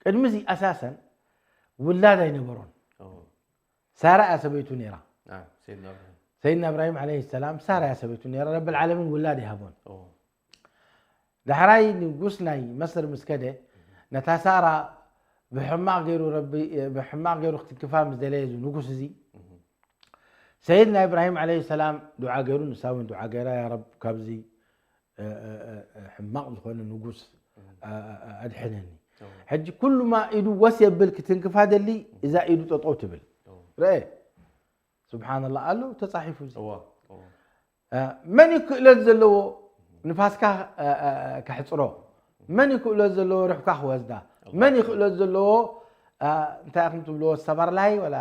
ቅድሚ እዚ ኣሳሰን ውላድ ኣይነበሮን። ሳራ እያ ሰበይቱ ነይራ። ሰይድና እብራሂም ዓለይሂ ሰላም ሳራ እያ ሰበይቱ ነይራ። ረብል ዓለሚን ውላድ ይሃቦን። ዳሕራይ ንጉስ ናይ መስር ምስ ከደ ነታ ሳራ ብሕማቕ ገይሩ ረቢ ብሕማቕ ገይሩ ክትንክፋ ምስ ደለየ እዚ ንጉስ እዚ ሰይድና ኢብራሂም ዓለይሂ ሰላም ዱዓ ገይሩ ንሳ እውን ዱዓ ገይራ ያ ረብ ካብዚ ሕማቕ ዝኾነ ንጉስ ኣድሕነኒ። ሕጂ ኩሉማ ኢዱ ወስ የብል ክትንክፋ ደሊ እዛ ኢዱ ጠጠው ትብል ረአ ስብሓንላ ኣሎ ተፃሒፉ እዚ መን እዩ ክእለት ዘለዎ ንፋስካ ከሕፅሮ መን እዩ ክእለት ዘለዎ ርሕካ ክወስዳ መን እዩ ክእለት ዘለዎ እንታይ ኢኹም ትብልዎ ሰባርላይ ወላ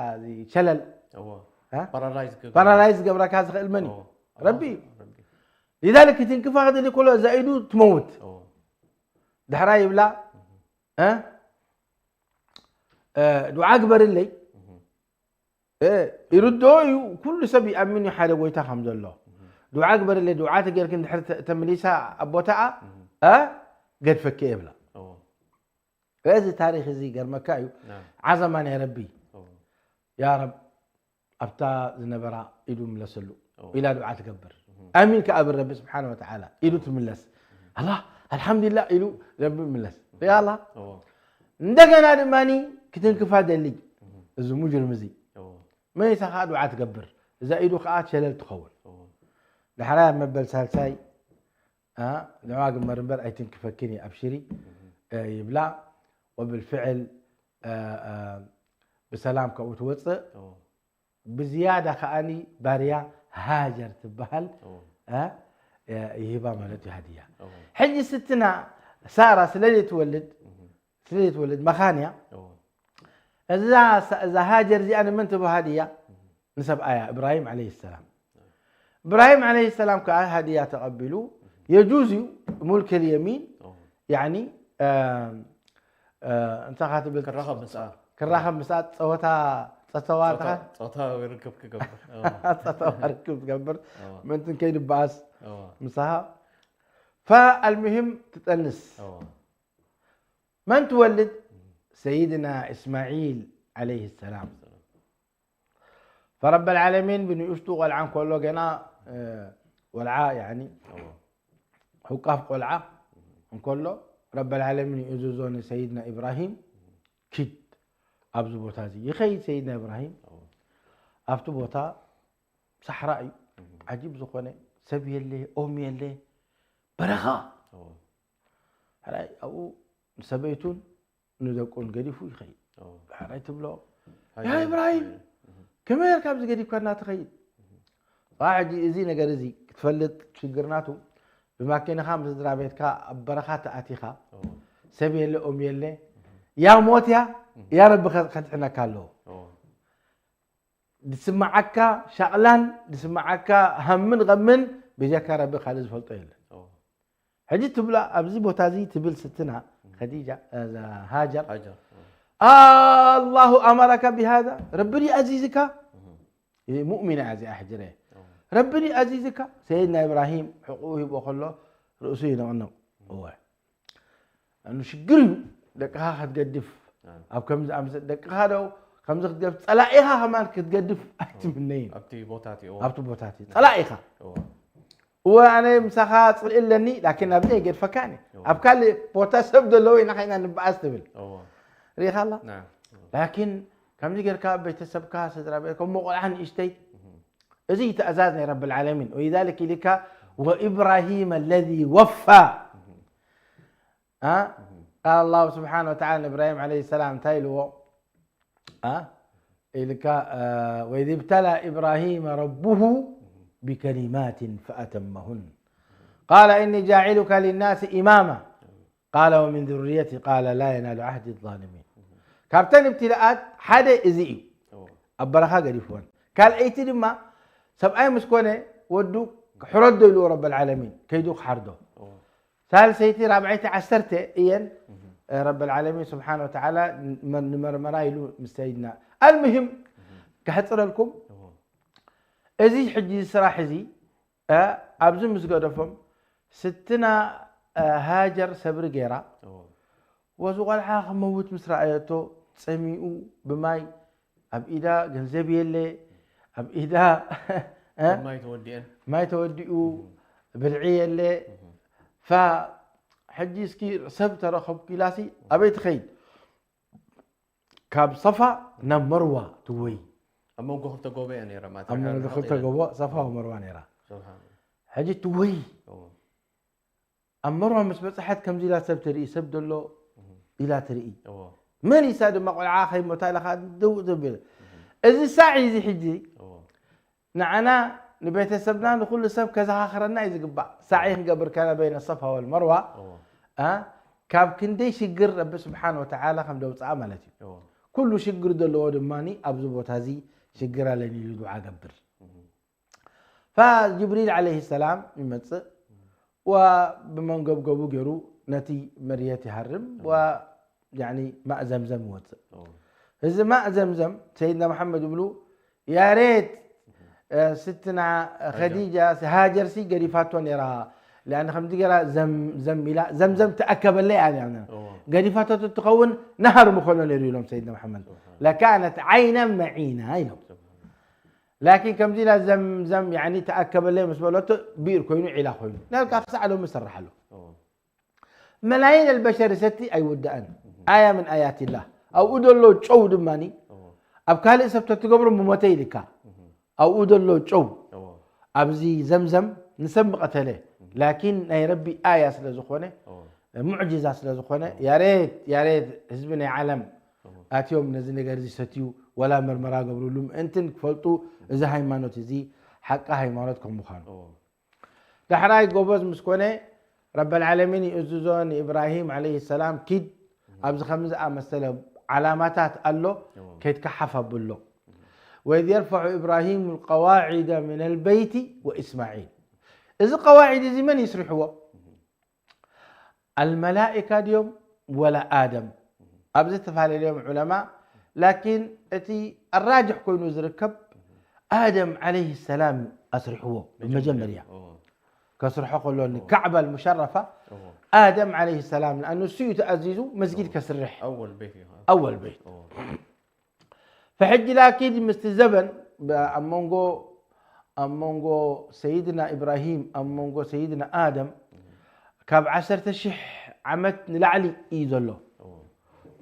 ሸለል ፓራላይዝ ዝገብረካ ዝኽእል መን እዩ ረቢ እዩ ሊዛሊክ ክትንክፋ ክደሊ ከሎ እዛ ኢዱ ትመውት ድሕራ ይብላ ዱዓ ግበርለይ ይርድኦ እዩ ኩሉ ሰብ ይኣምን እዩ ሓደ ጎይታ ከም ዘሎ ዱዓ ግበርለይ ዱዓ ተገይርክ እንድሕር ተመሊሳ ኣብ ቦታኣ ገድፈኪ የብላ እዚ ታሪክ እዚ ገርመካ እዩ ዓዘማ ናይ ረቢ ያ ረብ ኣብታ ዝነበራ ኢዱ ምለሰሉ ኢላ ዱዓ ትገብር ኣሚን ከኣ ብረቢ ስብሓን ወተዓላ ኢዱ ትምለስ ኣላ ኣልሓምዱሊላ ኢሉ ረቢ ምለስ ሪኣ ኣላ እንደገና ድማ ክትንክፋ ደሊ እዚ ሙጅርም እዚ መይሳ ከዓ ዱዓ ትገብር እዛ ኢዱ ከዓ ሸለል ትኸውን ዳሕራይ ኣብ መበል ሳልሳይ ንዋ ግመር እምበር ኣይትንክፈክን እየ ኣብሽሪ ይብላ ወብልፍዕል ብሰላም ካብኡ ትወፅእ። ብዝያዳ ከዓኒ ባርያ ሃጀር ትበሃል ይህባ ማለት እዩ ሃድያ። ሕጂ ስትና ሳራ ስለዘይትወልድ ስለዘይትወልድ መኻንያ እዛ ሃጀር እዚኣ ንመን ትበሃል እያ? ንሰብኣያ እብራሂም ዓለይሂ ሰላም። እብራሂም ዓለይሂ ሰላም ከዓ ሃድያ ተቐቢሉ የጁዝ እዩ ሙልክ ልየሚን ያኒ እንታይ ትብል ክራኸብ ምስኣ ክራኸብ ምስኣ ፀወታ ፀተዋታ ፆታ ርክብ ክገብር ጸተዋ ርክብ ትገብር ምንትን ከይድበኣስ ምሳኻ ፋ አልሙሂም ትጠንስ መን ትወልድ ሰይድና እስማዒል ዓለይሂ ሰላም ፈረበል ዓለሚን ብንኡሽቱ ቆልዓ እንከሎ ገና ቆልዓ ያኒ ሕቋፍ ቆልዓ እንከሎ ረበል ዓለሚን ይእዝዞ ንሰይድና ኢብራሂም ኪድ ኣብዚ ቦታ እዚ ይኸይድ ሰይድና ኢብራሂም ኣብቲ ቦታ ሳሕራ እዩ ዓጂብ ዝኾነ ሰብ የለ ኦም የለ በረኻ ሕራይ ኣብኡ ንሰበይቱን ንደቁን ገዲፉ ይኸይድ ሕራይ ትብሎ ያ ኢብራሂም ከመይ ጌርካ ኣብዚ ገዲፍካና ትኸይድ ሕጂ እዚ ነገር እዚ ክትፈልጥ ሽግርናቱ ብማኪንኻ ምስ ስድራ ቤትካ ኣብ በረኻ ተኣቲኻ ሰብ የለ ኦም የለ ያ ሞት ያ ያ ረቢ ከድሕነካ ኣለዎ ድስማዓካ ሻቕላን ድስማዓካ ሃምን ቐምን ብጀካ ረቢ ካልእ ዝፈልጦ የለን ሕጂ ትብላ ኣብዚ ቦታ እዚ ትብል ስትና ኸዲጃ ሃጀር ሃጀር አላሁ አመረካ ቢሃዛ ረቢ ድዩ ኣዚዝካ ሙእሚና እያ እዚኣ ሕጂ ርአ ረቢ ድዩ ኣዚዝካ ሰይድና ኢብራሂም ሕቁኡ ሂቦ ከሎ ርእሱ ይነቕንቕ እወ ኣኑ ሽግር እዩ ደቅኻ ክትገድፍ ኣብ ከምዚ ኣምስ ደቅኻ ዶ ከምዚ ክትገድፍ ጸላኢኻ ከማን ክትገድፍ ኣይትምነይን ኣብቲ ቦታት እዩ ኣብቲ ቦታት እዩ ጸላኢኻ እወ ኣነ ምሳኻ ጽልኢ ኣለኒ ላኪን ኣብዚ ኣይገድፈካን እየ ኣብ ካልእ ቦታ ሰብ ዘለዎ ኢና ኸይና ንበኣስ ትብል ርኢኻ ኣላ ላኪን ከምዚ ጌርካ ቤተሰብካ ስድራ ቤት ከም ቆልዓ ንእሽተይ እዚ እዩ ትእዛዝ ናይ ረብ العالمين ولذلك ኢልካ وإبراهيم الذي وفى قال الله سبحانه وتعالى ንإبراهيم عليه السلام እንታይ ኢልዎ ኢልካ وإذ ابتلى إبراهيم ربه بكلمات فأتمهن قال إني جاعلك للناس إماما قال ومن ذريتي قال لا ينال عهدي الظالمين ካብተን ابتلاءات ሓደ እዚ እዩ ኣብ በረኻ ገዲፍወን ካልኣይቲ ድማ ሰብኣይ ምስ ኮነ ወዱ ሕረዶ ኢልዎ ረብ العالمين ከይዱ ክሓርዶ ሳልሰይቲ ራብዐይቲ ዓሰርተ እየን ረብ العالمين سبحانه وتعالى ንመርመራ ኢሉ ምስ ሰይድና المهم ከሕፅረልኩም እዚ ሕጂ ስራሕ እዚ ኣብዚ ምስ ገደፎም ስትና ሃጀር ሰብሪ ገይራ ወዚ ቆልዓ ክመውት ምስ ረኣየቶ ጸሚኡ ብማይ ኣብ ኢዳ ገንዘብ የለ ኣብ ኢዳ ማይ ተወዲአን ማይ ተወዲኡ ብልዒ የለ ፋ ሕጂ እስኪ ሰብ ተረኸብኩ ኢላሲ ኣበይ ትኸይድ ካብ ሰፋ ናብ መርዋ ትወይ ኣብ መንጎ ክልተ ጎቦ እያ ነይራ ማለት ኣብ መንጎ ክልተ ጎቦ ሰፋ ወመርዋ ነይራ ሕጂ ትወይ ኣብ መርዋ ምስ በፅሐት ከምዚ ኢላ ሰብ ትርኢ ሰብ ደሎ ኢላ ትርኢ መሊሳ ድማ ቆልዓ ከይሞታ ኢላ ከዓ ደው ትብል እዚ ሳዒ እዚ ሕጂ ንዓና ንቤተሰብና ንኩሉ ሰብ ከዘኻኽረና እዩ ዝግባእ ሳዒ ክንገብር ከነ በይነ ሰፋ ወልመርዋ ካብ ክንደይ ሽግር ረቢ ስብሓን ወተዓላ ከም ደውፅኣ ማለት እዩ ኩሉ ሽግር ዘለዎ ድማ ኣብዚ ቦታ እዚ ሽግር ኣለኒ ኢሉ ዱዓ ገብር فجبريل عليه السلام يمصئ وبمنقبقبو غيرو نتي مريت يهرم و يعني ماء زمزم يوصل هذا ماء زمزم سيدنا محمد يقولوا يا ريت ستنا خديجة هاجر سي قريفاتو نيرا لأن خمدي قرا زم زم إلى زمزم تأكب اللي يعني قريفاتو تتخون نهر مخلو نيرو لهم سيدنا محمد لكانت عينا معينا لهم ላኪን ከምዚ ኢላ ዘምዘም ያኒ ተኣከበለይ ምስ በለቶ ቢር ኮይኑ ዒላ ኮይኑ ናልካ ክሳዕ ሎሚ ይሰርሕ ኣሎ መላይን ኣልበሸር ሰቲ ኣይውዳእን ኣያ ምን ኣያትላ ኣብኡ ዘሎ ጨው ድማ ኣብ ካልእ ሰብ ተትገብሮ ምሞተ ኢልካ ኣብኡ ዘሎ ጨው ኣብዚ ዘምዘም ንሰብ ምቐተለ ላኪን ናይ ረቢ ኣያ ስለ ዝኾነ ሙዕጅዛ ስለ ዝኾነ ያሬት ያሬት ህዝቢ ናይ ዓለም ኣትዮም ነዚ ነገር እዚ ሰትዩ ወላ መርመራ ገብርሉ ምእንትን ክፈልጡ እዚ ሃይማኖት እዚ ሓቂ ሃይማኖት ከም ምዃኑ። ዳሕራይ ጎበዝ ምስ ኮነ ረበል ዓለሚን ይእዝዞ ንኢብራሂም ዓለይሂ ሰላም ኪድ ኣብዚ ከም ዝኣመሰለ ዓላማታት ኣሎ ከይትካ ሓፍ ኣብሎ። وإذ يرفع إبراهيم القواعد من البيت وإسماعيل እዚ ቀዋዒድ እዚ መን ይስርሕዎ? ኣልመላኢካ ድዮም ወላ ኣደም ኣብዚ ተፈላለዮም ዑለማ ላኪን እቲ ኣራጅሕ ኮይኑ ዝርከብ ኣደም ዓለይሂ ሰላም ኣስርሕዎ ብመጀመርያ ከስርሖ ከሎ ንካዕባ ልሙሸረፋ ኣደም ዓለይሂ ሰላም ንኣኑ እሱ እዩ ተኣዚዙ መስጊድ ከስርሕ ኣወል ቤት ፈሕጂ ላኪን ምስቲ ዘበን ኣብ መንጎ ኣብ መንጎ ሰይድና ኢብራሂም ኣብ መንጎ ሰይድና ኣደም ካብ ዓሰርተ ሽሕ ዓመት ንላዕሊ እዩ ዘሎ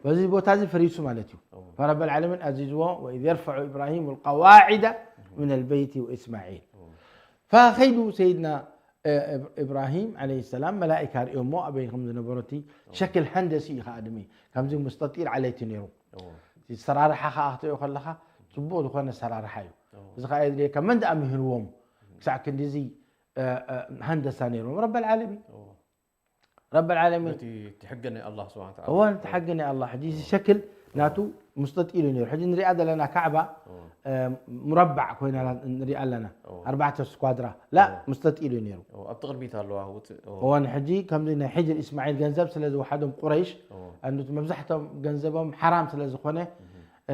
በዚ ቦታ እዚ ፈሪሱ ማለት እዩ ፈረበል ዓለምን ኣዚዝዎ وإذ يرفع إبراهيم القواعد من البيت وإسماعيل ፈኸይዱ ሰይድና ኢብራሂም ዓለይሂ ሰላም መላኢካ ርእዮሞ ኣበይ ከም ዝነበሮ እቲ ሸክል ሃንደሲ እዩ ከዓ ድሚ ከምዚ ሙስተጢል ዓለይቲ ነይሩ እቲ ሰራርሓ ከዓ ክትሪኦ ከለካ ፅቡቅ ዝኮነ ሰራርሓ እዩ እዚ ከዓ የድልየካ መን ደኣ ምህርዎም ክሳዕ ክንዲዚ ሃንደሳ ነይሮም ረበል ዓለሚን ረበል ዓለሚን እቲ ሕጊ ናይ ኣላህ ስብሓን ተዓላ እዋን እቲ ሕጊ ናይ ኣላህ ሕጂ እዚ ሸክል ናቱ ሙስተጢሉ ነይሩ ሕጂ ንሪኣ ዘለና ካዕባ ሙረባዕ ኮይና ንሪኣ ኣለና ኣርባዕተ ስኳድራ ላ ሙስተጢሉ ነይሩ ኣብቲ ቅድሚት ኣለዋ ውፅእ እዋን ሕጂ ከምዚ ናይ ሕጅር እስማዒል ገንዘብ ስለ ዝወሓዶም ቁረይሽ ኣንቱ መብዛሕቶም ገንዘቦም ሓራም ስለ ዝኾነ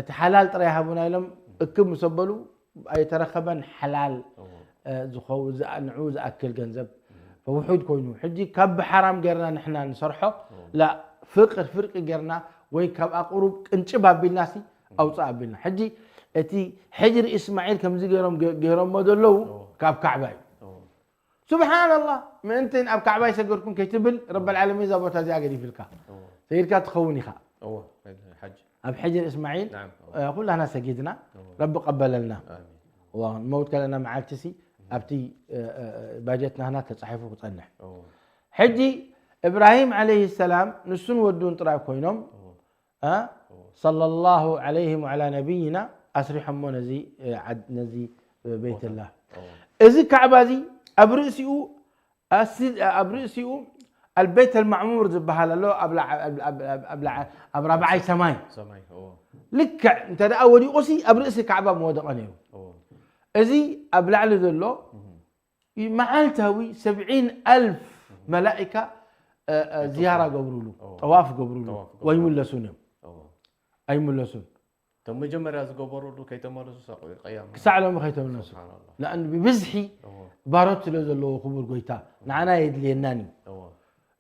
እቲ ሓላል ጥራይ ሃቡና ኢሎም እክብ ምስ ኣበሉ ኣይተረኸበን ሓላል ዝኸውን ንዑ ዝኣክል ገንዘብ ውሑድ ኮይኑ ሕጂ ካብ ብሓራም ገርና ንሕና ንሰርሖ ላ ፍቅር ፍርቂ ገርና ወይ ካብ ኣቁሩብ ቅንጭብ ኣቢልናሲ ኣውፅእ ኣቢልና ሕጂ እቲ ሕጅር እስማዒል ከምዚ ገይሮም ገይሮሞ ዘለዉ ካብ ካዕባ እዩ ስብሓንላህ ምእንትን ኣብ ካዕባ ይሰገድኩም ከይትብል ረበልዓለሚን እዛ ቦታ እዚኣ ገዲፍልካ ሰጊድካ ትኸውን ኢኻ ኣብ ሕጅር እስማዒል ኩላህና ሰጊድና ረቢ ቀበለልና መውት ከለና መዓልቲ ሲ ኣብቲ ባጀት ናህና ተፃሒፉ ክፀንሕ ሕጂ እብራሂም ዓለይሂ ሰላም ንሱን ወዱን ጥራይ ኮይኖም ሰለላሁ ዓለይሂም ወዓላ ነቢይና ኣስሪሖሞ ነዚ ነዚ ቤትላ እዚ ካዕባ እዚ ኣብ ርእሲኡ ኣብ ርእሲኡ ኣልቤት ኣልማዕሙር ዝበሃል ኣሎ ኣብ ራብዓይ ሰማይ ልክዕ እንተ ደኣ ወዲቑሲ ኣብ ርእሲ ካዕባ ምወደቐ ነይሩ እዚ ኣብ ላዕሊ ዘሎ መዓልታዊ ሰብዒን ኣልፍ መላኢካ ዝያራ ገብሩሉ ጠዋፍ ገብሩሉ ወይምለሱን እዮም ኣይምለሱን እቶም መጀመርያ ዝገበሩሉ ከይተመለሱ ሰቂሉ ቅያም ክሳዕ ሎሚ ከይተመለሱ ስብሓንላህ። ንኣን ብብዝሒ እዎ። ባሮት ስለ ዘለዎ ክቡር ጎይታ ንዓና የድልየናን እዩ እዎ።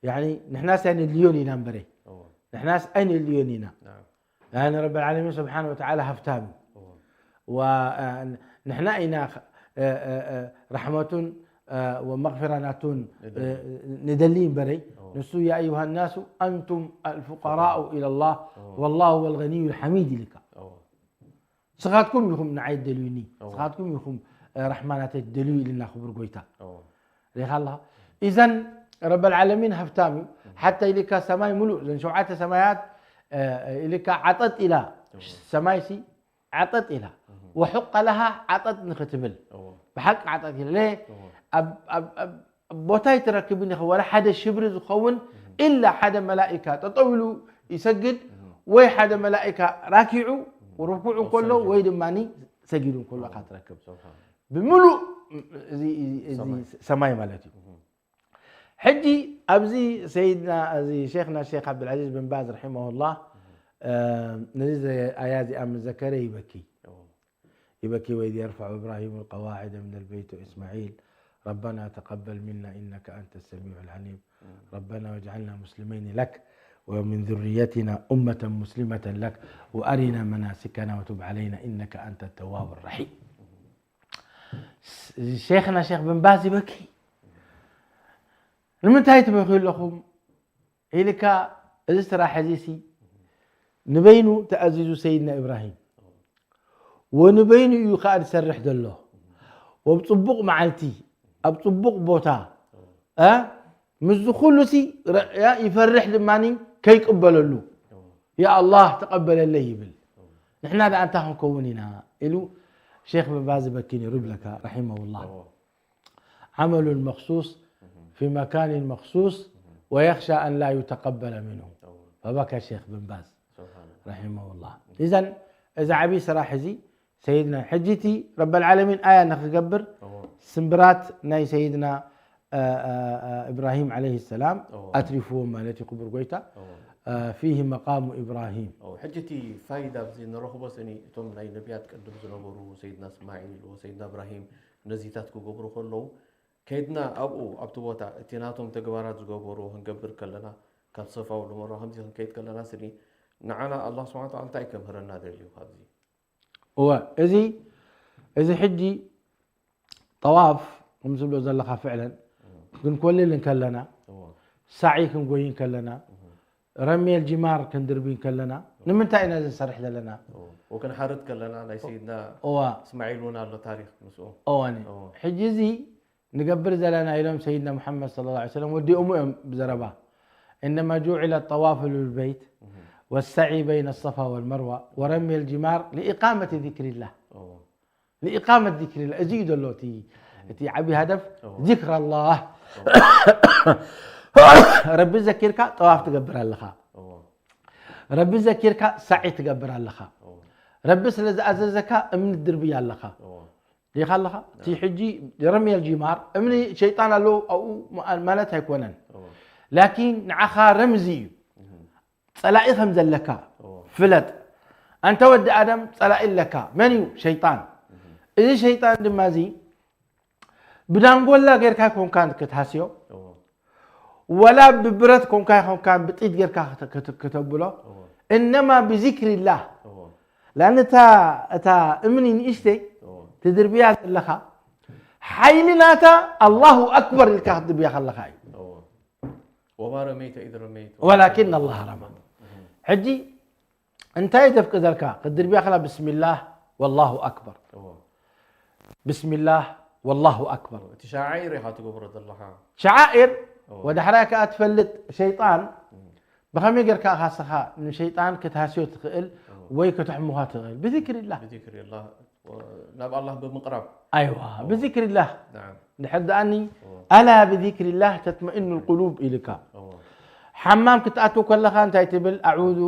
ያኒ ንሕናስ ኣይነድልዮን ኢና እምበረ እዎ። ንሕናስ ኣይነድልዮን ኢና ናም። ያኒ ረብ ዓለሚን ስብሓን ወተዓላ ሃፍታም እዩ እዎ። ዋ- ንሕና ኢና እ- እ- እ- ራሕመቱን መغፍራ ናቱን ንደሊ እምበረይ ንሱ ያ ኣዩሃ ናሱ ኣንቱም ኣልፉቀራኡ ኢላ ላህ ወላሁ ወልገኒዩ ልሓሚድ ኢልካ ንስኻትኩም ኢኹም ንዓይ ትደልዩኒ ንስኻትኩም ኢኹም ራሕማ ናተይ ትደልዩ ኢልና ክቡር ጎይታ ሪኻ ኣለኻ ኢዘን ረበልዓለሚን ሃፍታም እዩ ሓታ ኢልካ ሰማይ ሙሉእ ዘን ሸውዓተ ሰማያት ኢልካ ዓጠጥ ኢላ ሰማይሲ ዓጠጥ ኢላ ወሑቀ ለሃ ዓጠጥ ንክትብል ብሓቂ ዓጠጥ ኢላ ለየ ኣብ ቦታይ ትረክብን ኢኻ ወላ ሓደ ሽብሪ ዝኸውን ኢላ ሓደ መላኢካ ጠጠው ኢሉ ይሰግድ ወይ ሓደ መላኢካ ራኪዑ ርኩዕ እንከሎ ወይ ድማ ሰጊዱ እንከሎ ኢኻ ትረክብ ብምሉእ እዚ ሰማይ ማለት እዩ ሕጂ ኣብዚ ሰይድና እዚ ሼክና ሼክ ዓብዱልዓዚዝ ብን ባዝ ረሒመሁላህ ነዚ ኣያ እዚኣ ምስ ዘከረ ይበኪ ይበኪ ወኢዝ የርፈዑ ኢብራሂሙ ልቀዋዒደ ምን ልበይት ወእስማዒል ረበና ተቀበል ሚና ኢነከ አንተ ሰሚዑ ልዓሊም ረበና ወጅዓልና ሙስሊመይን ለክ ومن ذريتنا أمة مسلمة لك وأرنا مناسكنا وتب علينا إنك أنت التواب الرحيم ሼኽና ሼኽ ብን ባዝ ይበኪ ንምንታይ ትበክዩ ኣለኹም ኢልካ እዚ ስራሕ እዚ ሲ ንበይኑ ተኣዚዙ ሰይድና ኢብራሂም ወንበይኑ እዩ ከዓ ዝሰርሕ ዘሎ ወብ ፅቡቕ መዓልቲ ኣብ ፅቡቕ ቦታ ምስዚ ኩሉ ሲ ይፈርሕ ድማ ከይቅበለሉ يا الله تقبللي ይብል። ንሕና ደኣ እንታይ ክንከውን ኢና ኢሉ ሼኽ ብን ባዝ በኪ ነይሩ ይብለካ رحمه الله. عمل مخصوص في مكان مخصوص ويخشى أن لا يتقبل منه فبكى الشيخ بن باز رحمه الله. إذن እዚ ዓብዪ ስራሕ እዚ ሰይድና ሕጂ እቲ ረበል ዓለሚን ኣያ ንክገብር ስምብራት ናይ ሰይድና እብራሂም ዓለይሂ ሰላም ኣትሪፍዎም ማለት እዩ ክቡር ጎይታ። فيه مقام إبراهيم. ሕጂ እቲ ፋይዳ ኣብዚ ንረኽቦ ስኒ እቶም ናይ ነቢያት ቅድም ዝነበሩ ሰይድና እስማዒል ወሰይድና እብራሂም ነዚታት ክገብሩ ከለዉ ከይድና ኣብኡ ኣብቲ ቦታ እቲ ናቶም ተግባራት ዝገበሩ ክንገብር ከለና ካብ ሰፋ ወልመርዋ ከምዚ ክንከይድ ከለና ስኒ ንዓና ኣላህ ስብሓን ወተዓላ እንታይ ከምህረና ደልዩ ካብዚ እወ እዚ እዚ ሕጂ ጠዋፍ ከም ዝብሎ ዘለኻ ፍዕለን ክንኮልል እንከለና ሳዒ ክንጎይ እንከለና ረምየል ጅማር ክንድርቢ እንከለና ንምንታይ ኢና እዚ ንሰርሕ ዘለና ወክንሓርድ ከለና ናይ ሰይድና እዋ እስማዒል እውን ኣሎ ታሪክ ምስኡ እዋኒ ሕጂ እዚ ንገብር ዘለና ኢሎም ሰይድና ሙሐመድ صلى الله عليه وسلم ወዲኦሙ እዮም ብዘረባ إنما جعل الطواف للبيت والسعي بين الصفا والمروة ورمي الجمار لإقامة ذكر الله لإقامة ذكر الله እዚ እዩ ዘሎ እቲ እቲ ዓብዪ ሃደፍ ذكر الله ረቢ ዘኪርካ ጠዋፍ ትገብር ኣለኻ ረቢ ዘኪርካ ሳዒ ትገብር ኣለኻ ረቢ ስለ ዝኣዘዘካ እምኒ ትድርብይ ኣለኻ ዲኻ ኣለኻ እቲ ሕጂ ረምየል ጂማር እምኒ ሸይጣን ኣለዉ ኣብኡ ማለት ኣይኮነን ላኪን ንዓኻ ረምዚ እዩ ጸላኢ ከም ዘለካ ፍለጥ ኣንተ ወዲ ኣደም ጸላኢ ኣለካ መን እዩ ሸይጣን እዚ ሸይጣን ድማ እዚ ብዳንጎላ ጌርካ ኮንካ ክትሃስዮ ወላ ብብረት ኮንካ ኮንካ ብጢት ጌርካ ከተብሎ እነማ ብዚክሪላህ ላን እታ እምኒ ንእሽተይ ትድርብያ ዘለኻ ሓይሊ ናታ ኣላሁ ኣክበር ኢልካ ክትድርብያ ከለኻ እዩ ወላኪን ኣላህ ረማ ሕጂ እንታይ ዘፍቅደልካ ክትድርብያ ከላ ብስሚላህ ወላሁ ኣክበር ብስሚላህ ወላሁ ኣክበር እቲ ሸዓኢር ኢኻ ትገብሮ ዘለኻ ሸዓኢር ወዳሕራይ ከኣ ትፈልጥ ሸይጣን ብኸመይ ጌርካ ኢኻ ስኻ ንሸይጣን ክትሃስዮ ትኽእል ወይ ከተሕምዃ ትኽእል ብዚክሪላህ ብዚክሪላህ ናብ ኣላህ ብምቕራብ ኣይዋ ብዚክሪላህ ድሕር ደኣኒ ኣላ ብዚክሪላህ ተጥመኢኑ ልቁሉብ ኢልካ ሓማም ክትኣትው ከለኻ እንታይ ትብል ኣዑዙ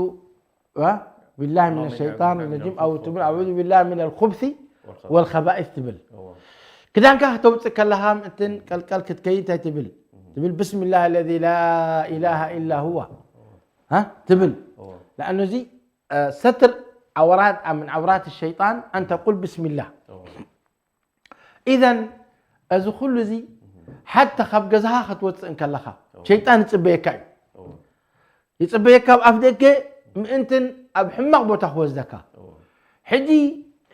ቢላህ ምን ሸይጣን ረጂም ኣው ትብል ኣዑዙ ቢላህ ምን ልኩብሲ ወልከባኢስ ትብል ክዳንካ ከተውፅእ ከለኻ ምእንትን ቀልቀል ክትከይድ እንታይ ትብል ትብል ብስምላህ ለዚ ላ ኢላሃ ኢላ ሁዋ ትብል ለኣኑ እዚ ሰትር ዓውራት ምን ዓውራት ሸይጣን ኣን ተቁል ብስምላህ ኢዘን እዚ ኩሉ እዚ ሓታ ካብ ገዛኻ ክትወፅእ እንከለኻ ሸይጣን ይፅበየካ እዩ ይፅበየካ ኣብ ኣፍ ደገ ምእንትን ኣብ ሕማቕ ቦታ ክወስደካ ሕጂ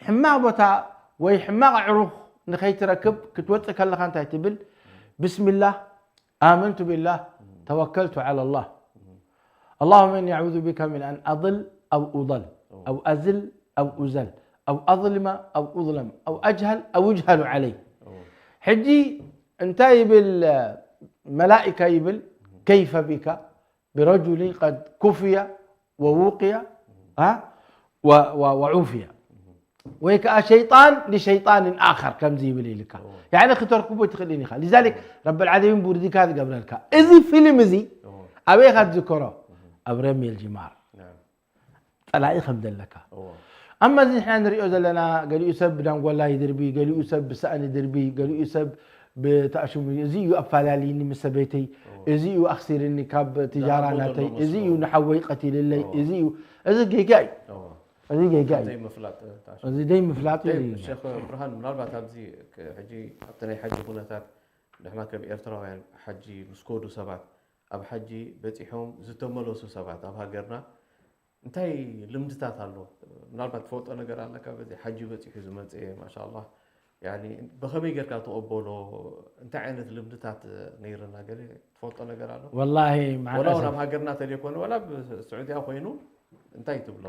ሕማቕ ቦታ ወይ ሕማቕ ኣዕሩኽ ንኸይትረክብ ክትወፅእ ከለኻ እንታይ ትብል ብስሚላህ ኣመንቱ ቢላህ ተወከልቱ ዓላ ላህ اللهم إني أعوذ بك من أن أضل أو أضل أو أزل أو أزل أو أظلم أو أظلم أو أجهل أو يجهل علي ሕጂ እንታይ ይብል መላኢካ ይብል كيف بك برجل قد كفي ووقي وعوفي ወይ ከዓ ሸይጣን ንሸይጣንን ኣኸር ከምዚ ይብል ኢልካ ያዕኒ ክተርክቦ ትኽእልን ኢኻ ሊዛሊክ ረብ ልዓለሚን ብውርድካ ዝገብረልካ እዚ ፊልም እዚ ኣበይ ኢኻ ትዝከሮ ኣብ ረሚ ልጅማር ጸላኢ ከም ዘለካ ኣማ እዚ ንሕና ንሪኦ ዘለና ገሊኡ ሰብ ብዳንጎላ ይድርቢ ገሊኡ ሰብ ብሳእኒ ድርቢ ገሊኡ ሰብ ብተኣሽሙ እዚ እዩ ኣፋላልይኒ ምስ ሰበይተይ እዚ እዩ ኣኽሲርኒ ካብ ትጃራ ናተይ እዚ እዩ ንሓወይ ቀቲልለይ እዚ እዩ እዚ ጌጋ እዩ እዚ ጌጋ እዩ ዘይምፍላጥ እዚ ዘይምፍላጥ እዩ ሼክ ብርሃን ምናልባት ኣብዚ ሕጂ ኣብቲ ናይ ሓጂ ኩነታት ንሕና ከም ኤርትራውያን ሓጂ ምስ ኮዱ ሰባት ኣብ ሓጂ በፂሖም ዝተመለሱ ሰባት ኣብ ሃገርና እንታይ ልምድታት ኣሎ ምናልባት ትፈልጦ ነገር ኣለካ በዚ ሓጂ በፂሑ ዝመፀ ማሻ ኣላህ ብኸመይ ጌርካ ትቕበሎ እንታይ ዓይነት ልምድታት ነይርና ገለ ትፈልጦ ነገር ኣሎ ወላሂ ወላ ናብ ሃገርና ተለይኮነ ወላ ስዑድያ ኮይኑ እንታይ ትብሎ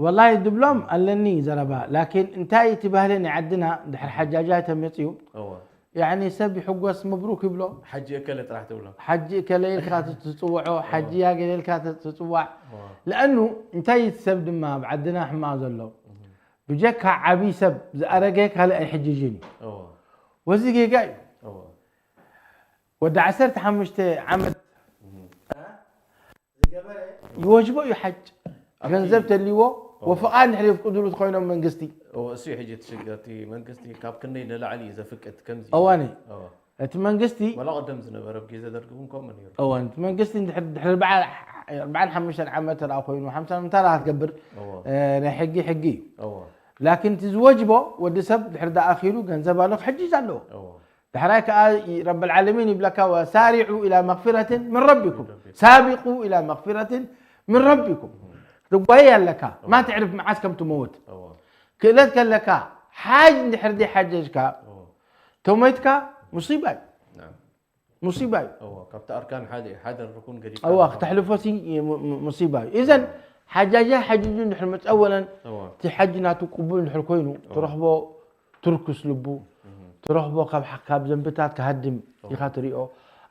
ወላሂ ድብሎም ኣለኒ ዘረባ ላኪን እንታይ እቲ ባህሊ ናይ ዓድና ድሕር ሓጃጃ ተመፅዩ ያኒ ሰብ ይሕጎስ፣ መብሩክ ይብሎ። ሓጂ እከለ ጥራሕ ትብሎ። ሓጂ እከለ ኢልካ ትጽውዖ፣ ሓጂ ያገለ ኢልካ ትጽዋዕ። እዋ። ለኣኑ እንታይ እቲ ሰብ ድማ ኣብ ዓድና ሕማቕ ዘሎ፣ ብጀካ ዓብዪ ሰብ ዝኣረገ ካልእ ኣይሕጅጅን እዩ። እዋ። ወዚ ጌጋ እዩ። እዋ። ወዲ ዓሰርተ ሓሙሽተ ዓመት ዝገበረ ይወጅቦ እዩ ሓጅ። ገንዘብ ተልይዎ ወፍቓድ እንድሕር የፍቅዱሉ ተኮይኖም መንግስቲ። እዎ፣ እሱ እዩ ሕጂ እቲ ሽግር። እቲ መንግስቲ ካብ ክንደይ ንላዕሊ እዩ ዘፍቅድ ከምዚ። እዋኒ እዎ። እቲ መንግስቲ ወላ ቀደም ዝነበረ ኣብ ግዜ ደርጊ እውን ከምኡ ነይሩ። እዋን እቲ መንግስቲ እንድሕር ድሕሪ ኣርባዓን ሓሙሽተን ዓመት ተደኣ ኮይኑ ሓምሳ ምንታይ ደኣ ክትገብር እዎ። እ፣ ናይ ሕጊ ሕጊ እዩ። እዎ። ላኪን እቲ ዝወጅቦ ወዲ ሰብ ድሕሪ ደኣ ኣኺሉ ገንዘብ ኣሎ ክሕጅጅ ኣለዎ። እዎ። ድሕራይ ከኣ ረብ ዓለሚን ይብለካ ወሳሪዑ ኢላ መግፊረትን ምን ረቢኩም ሳቢቁ ኢላ መግፊረትን ምን ረቢኩም ትጓየ ኣለካ ማ ትዕርፍ መዓስ ከም ትመውት እዎ። ክእለት ከለካ ሓጅ እንድሕር ደይ ሓጀጅካ እዎ። ተሞይትካ ሙሲባ እዩ ናም። ሙሲባ እዩ እዎ። ካብቲ ኣርካን ሓደ ሓደ ርኩን ገዲፍካ እዋ ትኸውን። ክተሕልፎ ሲ ሙ- ሙ- ሙሲባ እዩ እዘን ሓጃጃ ሓጅጁ እንድሕር መፀወለን እዎ። እቲ ሓጅ ናቱ ቅቡል እንድሕር ኮይኑ ትረኽቦ ትርኩስ ልቡ ትረኽቦ ካብ ሓ- ካብ ዘንብታት ክሃድም ኢኻ ትሪኦ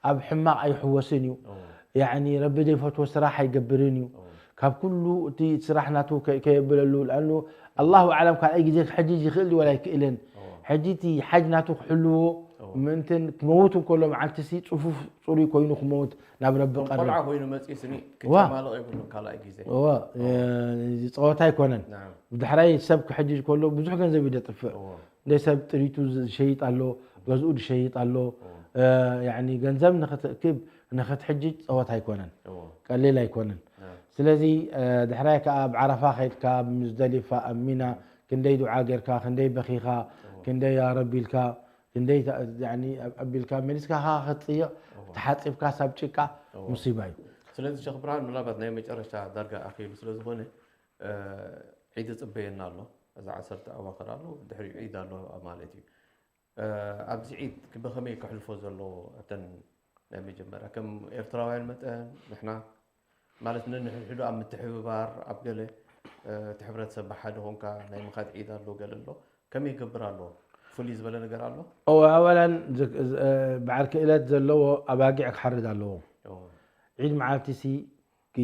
ኣብ ሕማቕ ኣይሕወስን እዩ እዎ። ያኒ ረቢ ዘይፈትዎ ስራሕ ኣይገብርን እዩ ካብ ኩሉ እቲ ስራሕ ናቱ ከ- ከየብለሉ ለኣኑ ኣላሁ ኣዕለም ካልኣይ ግዜ ክሕጅ ይኽእል ድዩ ወላ ኣይክእልን ሕጂ እቲ ሓጅ ናቱ ክሕልዎ ምእንትን ክመውት እንከሎ መዓልቲ ሲ ፅፉፍ ፅሩይ ኮይኑ ክመውት ናብ ረቢ ከም ቀርብ ቆልዓ ኮይኑ መፂኡ ስኒ ዋ። ክጨማልቕ የብሉን ካልኣይ ግዜ። እወ ዝፀወታ ኣይኮነን ናም። ብድሕራይ ሰብ ክሕጅ ከሎ ብዙሕ ገንዘብ እዩ ደጥፍእ እዎ። እንደ ሰብ ጥሪቱ ዝሸይጥ ኣሎ ገዝኡ ዝሸይጥ ኣሎ እ፣ ያኒ ገንዘብ ንኽትእክብ ንኽትሕጅጅ ፀወታ ኣይኮነን እዎ። ቀሊል ኣይኮነን ናም። ስለዚ እ፣ ድሕራይ ከዓ ኣብ ዓረፋ ከይድካ ኣብ ሙዝደሊፋ ኣብ ሚና ክንደይ ዱዓ ጌርካ ክንደይ በኺኻ ክንደይ ያረቢ ኢልካ ክንደይ ተ- ያኒ ኣብ- ኣቢልካ መሊስካ ኸዓ ክትፅይቕ ተሓፂብካ ሳብ ጭቃ ሙሲባ እዩ ስለዚ ሸኽ ብርሃን ምናልባት ናይ መጨረሻ ዳርጋ ኣኺሉ ስለ ዝኾነ እ፣ ዒድ ይፅበየና ኣሎ። እዚ ዓሰርተ ኣዋኽር ኣሎ ድሕሪኡ ዒድ ኣሎ ማለት እዩ። እ፣ ኣብዚ ዒድ ብኸመይ ከሕልፎ ዘለዎ እተን ናይ መጀመርያ ከም ኤርትራውያን መጠን ንሕና ማለት ነንሕድሕዱ ኣብ ምትሕብባር ኣብ ገለ እ፣ እቲ ሕብረተሰብ ብሓደ ኮንካ ናይ ምኻድ ዒድ ኣሎ ገለ ኣሎ ከመይ ይገብር ኣሎ ፍሉይ ዝበለ ነገር ኣሎ? እወ ኣወላን ዝ- ዝ- እ፣ በዓል ክእለት ዘለዎ ኣባጊዕ ክሓርድ ኣለዎ እዎ፣ ዒድ መዓልቲ ሲ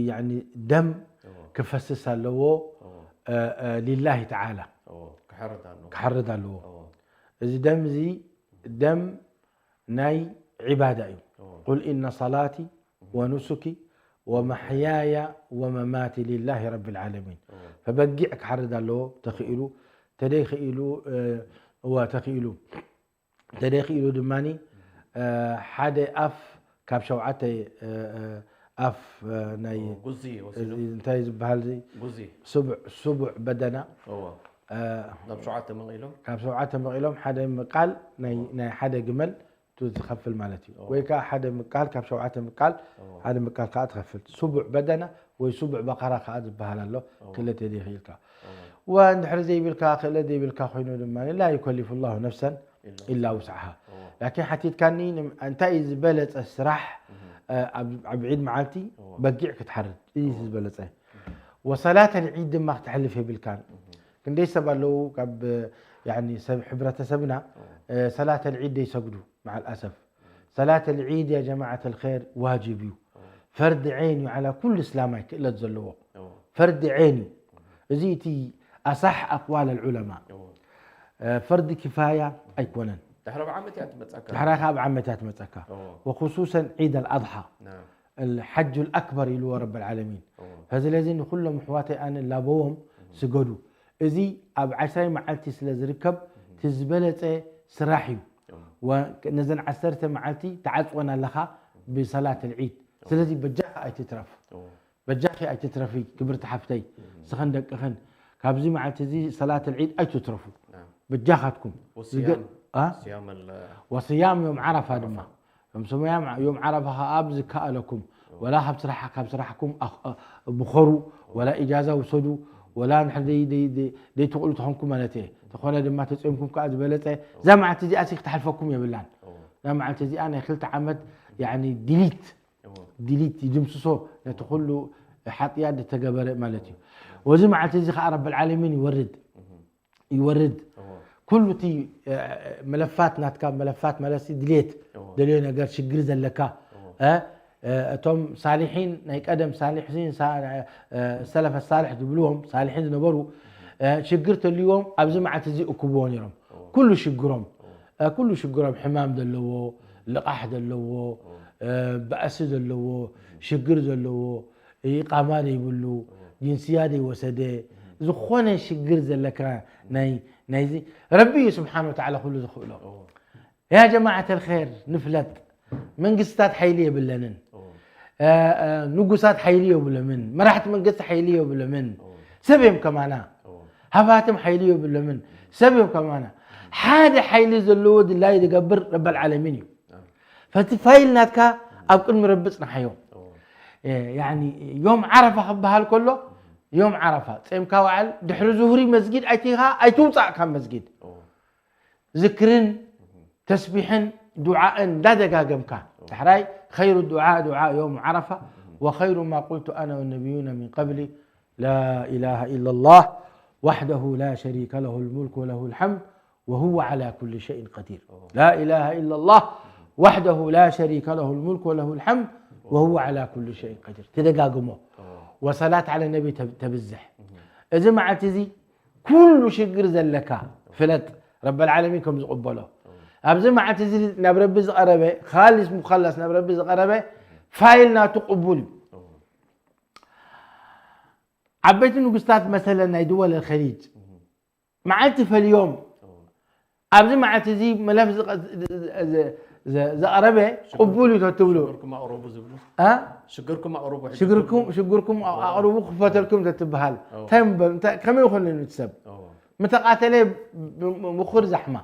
ያኒ ደም እዎ፣ ክፈስስ ኣለዎ እዎ፣ እ፣ እ፣ ሊላሂ ተዓላ እዎ፣ ክሓርድ ኣሎ። ክሓርድ ኣለዎ እዎ፣ እዚ ደም እዚ ደም ናይ ዒባዳ እዩ እዎ፣ ቁል ኢነ ሰላቲ ወኑሱኪ ወመሕያያ ወመማቲ ሊላሂ ረቢ ልዓለሚን እዎ፣ ፈበጊዕ ክሓርድ ኣለዎ ተኽኢሉ ተደይኽኢሉ እ፣ እዋ ተኽኢሉ ተደይኽኢሉ ድማ እ፣ ሓደ ኣፍ ካብ ሸውዓተ እ፣ እ፣ ኣፍ እ፣ ናይ እዎ፣ ጉዚ ወሲዱ እዚ እንታይ ዝበሃል እዚ ጉዚ ስቡዕ ስቡዕ በደና እዎ፣ እ፣ ናብ ሸውዓተ መቒሎም ካብ ሸውዓተ መቒሎም ሓደ ምቃል ናይ ናይ ሓደ ግመል ቱ ዝኸፍል ማለት እዩ እዎ። ወይ ከዓ ሓደ ምቃል ካብ ሸውዓተ ምቃል እዎ፣ ሓደ ምቃል ከዓ ትኸፍል ስቡዕ በደና ወይ ስቡዕ በቐራ ከዓ ዝበሃል ኣሎ ክእለት የደይኽኢልካ እዎ፣ ወንድሕሪ ዘይብልካ ክእለት ዘይብልካ ኮይኑ ድማ ላ ዩከሊፉ ላሁ ነፍሰን ኢላ ኢላ ውስዓሃ እዎ፣ ላኪን ሓቲትካኒ ንም- እንታይ እዩ ዝበለፀ ስራሕ እህ፣ እ፣ ኣብ ኣብ ዒድ መዓልቲ እዎ፣ በጊዕ ክትሓርድ እዩ ዝበለፀ ወሰላት ልዒድ ድማ ክተሕልፍ የብልካን ክንደይ ሰብ ኣለዉ ካብ ያኒ ሰብ ሕብረተሰብና እ፣ ሰላት ልዒድ ዘይሰግዱ መዓል ኣሰፍ ሰላት ልዒድ ያ ጀማዓት ልኸይር ዋጅብ እዩ ፈርድ ዓይን እዩ ዓላ ኩሉ እስላማይ ክእለት ዘለዎ እዎ፣ ፈርድ ዓይን እዩ እዚ እቲ ኣሳሕ ኣቅዋል ልዑለማ እዎ። እ፣ ፈርድ ኪፋያ ኣይኮነን ድሕሪ ኣብ ዓመት እያ ትመፀካ። ድሕራይ ከዓ ኣብ ዓመት እያ ትመፀካ እዎ፣ ወክሱሰን ዒድ ኣልኣድሓ ናም፣ الحج الأكبر ኢልዎ ረብ ልዓለሚን እዎ፣ ፈዚ ለዚ ንኩሎም ኣሕዋተይ ኣነ ላበዎም ስገዱ እዚ ኣብ ዓስራይ መዓልቲ ስለ ዝርከብ እቲ ዝበለፀ ስራሕ እዩ እዎ፣ ወ- ነዘን ዓሰርተ መዓልቲ ተዓፅወን ኣለኻ ብሰላት ልዒድ ስለዚ በጃኻ ኣይትትረፍ እዎ፣ በጃኺ ኣይትትረፊ ክብርቲ ሓፍተይ ስኽን ደቅኽን ካብዚ መዓልቲ እዚ ሰላት ልዒድ ኣይትትረፉ ናም። በጃኻትኩም ወስያም ዝገ- አ? ስያም ኣለ ወስያም ዮም ዓረፋ ድማ ዮም ስሙያም ዮም ዓረፋ ከዓ ኣብ ዝከኣለኩም ወላ ካብ ስራሕ ካብ ስራሕኩም ኣኽ- እ፣ ብኸሩ ወላ ኢጃዛ ውሰዱ ወላ ንሕር ደይ- ደይ- ደይ- ደይትኽእሉ ተኾንኩም ማለት እየ ተኾነ ድማ ተፅዮምኩም ከዓ ዝበለፀ እዛ መዓልቲ እዚኣ ሲ ክትሓልፈኩም የብላን እዎ፣ እዛ መዓልቲ እዚኣ ናይ ክልተ ዓመት ያኒ ዲሊት እዎ፣ ዲሊት ይድምስሶ ነቲ ኩሉ ሓጥያት ዝተገበረ ማለት እዩ ወዚ መዓልቲ እዚ ከዓ ረብ ልዓለሚን ይወርድ እህ፣ ይወርድ እዎ፣ ኩሉ እቲ መለፋት ናትካ መለፋት ማለት ድሌት እዎ። ደልዮ ነገር ሽግር ዘለካ እዎ። እ፣ እ፣ እቶም ሳሊሒን ናይ ቀደም ሳሊሒን ሳ- እ፣ ሰለፈ ሳልሕ ዝብልዎም ሳሊሒን ዝነበሩ እ፣ ሽግር ተልዎም ኣብዚ መዓልቲ እዚ እኩብዎ ነይሮም። ኩሉ ሽግሮም እ፣ ኩሉ ሽግሮም ሕማም ዘለዎ፣ ልቓሕ ዘለዎ፣ እ፣ ባእሲ ዘለዎ፣ ሽግር ዘለዎ፣ ኢቃማ ዘይብሉ፣ ጅንስያ ዘይወሰደ፣ ዝኾነ ሽግር ዘለካ ናይ ናይዚ ረቢ እዩ ስብሓን ወተዓላ ኩሉ ዝኽእሎ። ያ ጀማዓት ኣልኸይር ንፍለጥ፣ መንግስታት ሓይሊ የብለንን። እ፣ እ፣ ንጉሳት ሓይሊ የብሎምን፣ መራሕቲ መንግስቲ ሓይሊ የብሎምን። ሰብ እዮም ከማና፣ ሃባትም ሓይሊ የብሎምን፣ ሰብ እዮም ከማና። ሓደ ሓይሊ ዘለዎ ድላይ ዝገብር ረበል ዓለሚን እዩ። ፈቲ ፋይል ናትካ ኣብ ቅድሚ ረቢ ጽንሓዮ። እ፣ ያኒ ዮም ዓረፋ ክበሃል ከሎ ዮም ዓረፋ ጼምካ ወዓል ድሕሪ ዙሁሪ መስጊድ ኣይትኻ ኣይትውጻእ ካብ መስጊድ። ዝክርን ተስቢሕን ዱዓእን እንዳደጋገምካ ዳሕራይ خير الدعاء دعاء يوم عرفة وخير ما قلت أنا والنبيون من قبلي لا إله إلا الله وحده لا شريك له الملك وله الحمد وهو على كل شيء قدير لا إله إلا الله وحده لا شريك له الملك وله الحمد وهو على كل شيء قدير ትደጋግሞ وصلاة على النبي ተብ- ተብዝሕ እዚ መዓልቲ እዚ ኩሉ ሽግር ዘለካ ፍለጥ ረበል ዓለሚን ከም ዝቕበሎ ኣብዚ መዓልቲ እዚ ናብ ረቢ ዝቐረበ ካሊስ ሙኻላስ ናብ ረቢ ዝቐረበ ፋይል ናቱ ቅቡል እዩ ዓበይቲ ንጉስታት መሰለ ናይ ድወል ኸሊጅ መዓልቲ ፈልዮም ኣብዚ መዓልቲ እዚ መለፍ ዝቐ- ዝ- ዝ- ዝ- ዘቐረበ ቅቡል እዩ ተትብሉ ሽግርኩም ኣቕርቡ ዝብሉ እ? ሽግርኩም ኣቕርቡ ሽግርኩም ሽግርኩም ኣቕርቡ ክፈተልኩም ተትበሃል እዎ። እንታይ ምበል እንታይ- ከመይ ይኾን ንሰብ እዎ። ምተቃተለ ም- ምኩር ዛሕማ